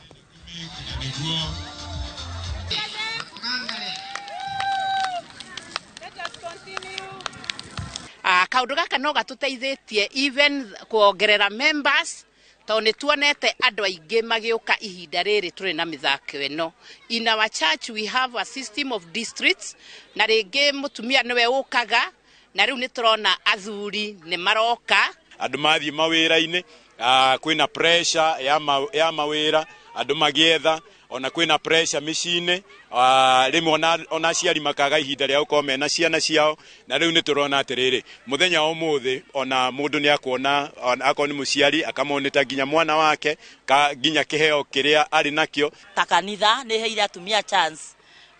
Kaundu gaka no gatuteithĩtie even kuongerera members tondũ nĩ tuonete andũ aingĩ magĩũka ihinda rĩrĩ tũrĩ na mĩthako ĩno. In our church we have a system of districts, na rĩngĩ mũtumia nĩwe ũkaga, na rĩu nĩ tũrona athuri nĩ maroka. Andũ mathiĩ mawĩra-inĩ, kwĩna pressure ya mawĩra, andũ magĩetha, ona kwĩna pressure mĩciĩ-inĩ, rĩmwe ona aciari makaga ihinda rĩa gũkorwo mena ciana ciao, na rĩu nĩ tũrona atĩrĩrĩ, mũthenya wa ũmũthĩ ona mũndũ nĩ akuona, akorwo nĩ mũciari akamonĩta nginya mwana wake, nginya kĩheo kĩrĩa arĩ nakĩo. Ta kanitha nĩ ĩheire atumia chance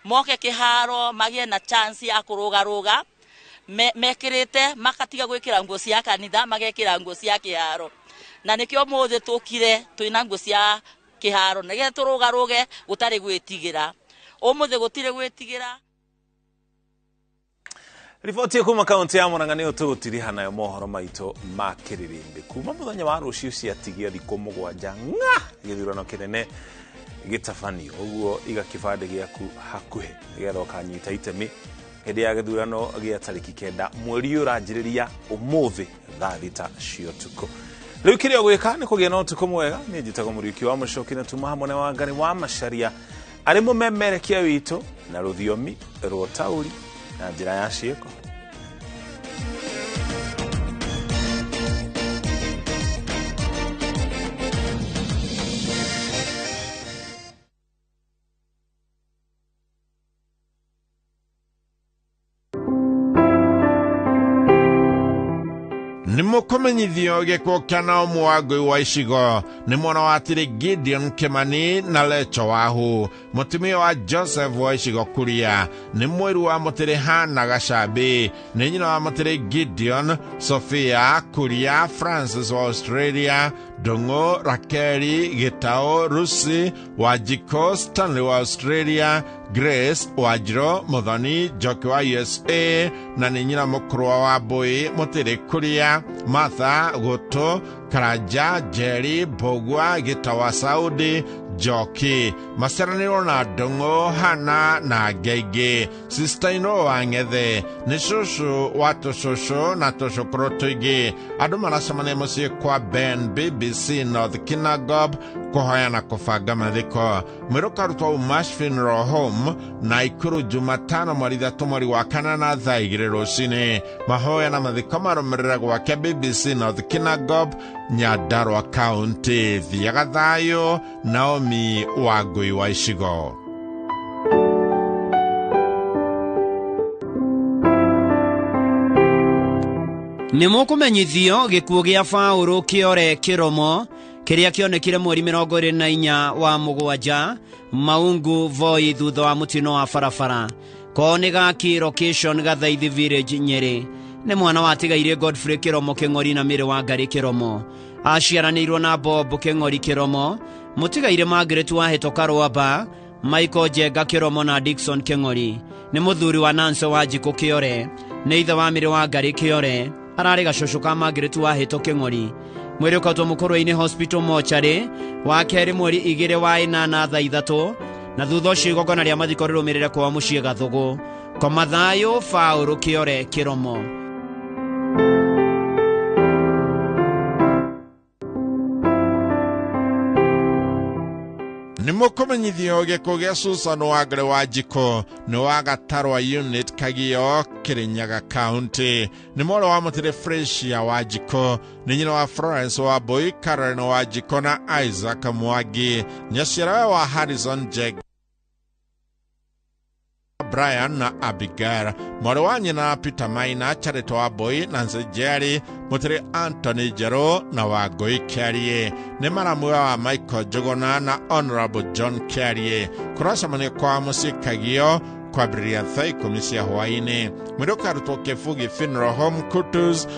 moke kĩharo, magĩe na chance ya kũrũgarũga mekĩrĩte, makatiga gwĩkĩra nguo cia kanitha, magekĩra nguo cia kĩharo. Na nĩkĩo ũmũthĩ tũkire twĩna nguo cia kĩharo nĩgetha tũrũgarũge gũtarĩ gwĩtigĩra. Ũmũthĩ gũtirĩ gwĩtigĩra. Riboti kuma kaunti ya Murang'a nĩyo tũgũtiriha nayo mohoro maitũ ma kĩrĩrĩmbĩ kuma mũthenya wa rũciũ ciatigia thikũ 7 ng'a gĩthurano kĩnene gĩtabanio. Ũguo iga kĩbandĩ gĩaku hakuhĩ nĩgetha ũkanyita itemi hĩndĩ ya gĩthurano gĩa tarĩki 9 mweri ũyũ ũranjĩrĩria ũmũthĩ thaa 6 cia ũtukũ. Rĩu kĩrĩa ũgwĩka nĩ kũgĩa na ũtukũ mwega. Niĩ njĩtagwo Mũriũki wa Mũcoki na tuma hamwe na Wangari wa Macharia arĩ mũmemerekia witũ na rũthiomi rwa ũtaũri na njĩra ya ciĩko. Nĩ mũkũmenyithio gĩkuũ kĩa Naomi Wangũi wa icigo nĩ mwana wa Tiri Gideon Kimani na Lecho Wahu, mũtumia wa Joseph wa icigo Kuria, nĩ mwĩru wa Mũtĩrĩ Hana Gacambi, nĩ nyina wa Mũtĩrĩ Gideon, Sophia Kuria, Francis wa Australia, Ndung'u, Rakeli, Gĩtaũ, Rusi, Wanjikũ, Stanley wa Australia, Grace Wanjirũ, Muthoni, Njoki wa USA, na nĩ nyina mũkũrũ wa Wambũi, Mũtĩrĩ Kuria, Martha Gũtũ, Karanja, Njeri, Mbũgua, Gĩtaũ wa Saudi, Njoki, maciaranĩirwo na Ndung'u, Hana na angĩ aingĩ. Sister-in-law wa Ng'ethe nĩ cũcũ wa tũcũcũ na tũcũkũrũ tũingĩ. Andũ maracemania mũciĩ kwa Ben BBC North Kinangop kũhoya na kũbanga mathiko. Mwĩrĩ ũkarutwo Umash Funeral Home Naikuru Jumatano mweri 3 mweri wa 4 thaa 2 rũcinĩ. Mahoya na mathiko marũmĩrĩre gwake BBC North Kinangop, Nyandarua County. Thiaga thayũ. Naomi Wangũi wa icigo. Nĩ mũkũmenyithio gĩkuũ gĩa Paũlũ Kĩore Kĩromo kĩrĩa kĩonekire mweri 24 wa 7 Maungu Voi thutha wa mũtino wa barabara. Ko nĩ gaki location Gathaithi Village Nyeri. Nĩ mwana watigaire Godfrey Kĩromo Kĩng'ori na Mĩrĩ wa Ngarĩ Kĩromo. Aciaranĩirwo na Bob Kĩng'ori Kĩromo, mũtigaire Margaret wa Hĩtoka Rwamba, Michael Njenga Kĩromo na Dickson Kĩng'ori. Nĩ mũthuri wa Nancy Wanjikũ Kĩore, nĩ ithe wa Mĩrĩ wa Ngarĩ Kĩore, ararĩ gacũcũ ka Margaret wa Hĩto Kĩng'ori. Mwĩrĩ ũkautwo Mũkũrwe-inĩ Hospital Mortuary wa kerĩ mweri 2 wa 8 thaa 3, na thutha ũcio igongona rĩa mathiko rĩrũmĩrĩre kwao mũciĩ Gathũgũ. Koma thayũ Paũlũ Kĩore Kĩromo. Nĩ mũkũmenyithio gĩkuũ gĩa Susan Wangari Wanjikũ nĩ wa Gatarwa Unit Kagio Kirinyaga County. Nĩ mwarĩ wa Mũtĩrĩ Fresia Wanjikũ, nĩ nyina wa Florence Wambũi, Karen Wanjikũ na Isaac Mwangi. Nyaciarawe wa Harrison Njenga, Brian na Abigail, mwarĩ wa nyina Peter Maina, Charity Wambui, Nancy Jerry, mũtĩrĩ Anthony Njerũ na Wangũi Kĩarie. Nĩ maramwe wa Michael Njũgũna na Honorable John Kĩarie. Kũracemania kwa mũciĩ Kagio kwambĩrĩria thaa 10 cia hwaĩ-inĩ. Mwĩrĩ ũkarutwo Kĩbugi Funeral Home, Kutus.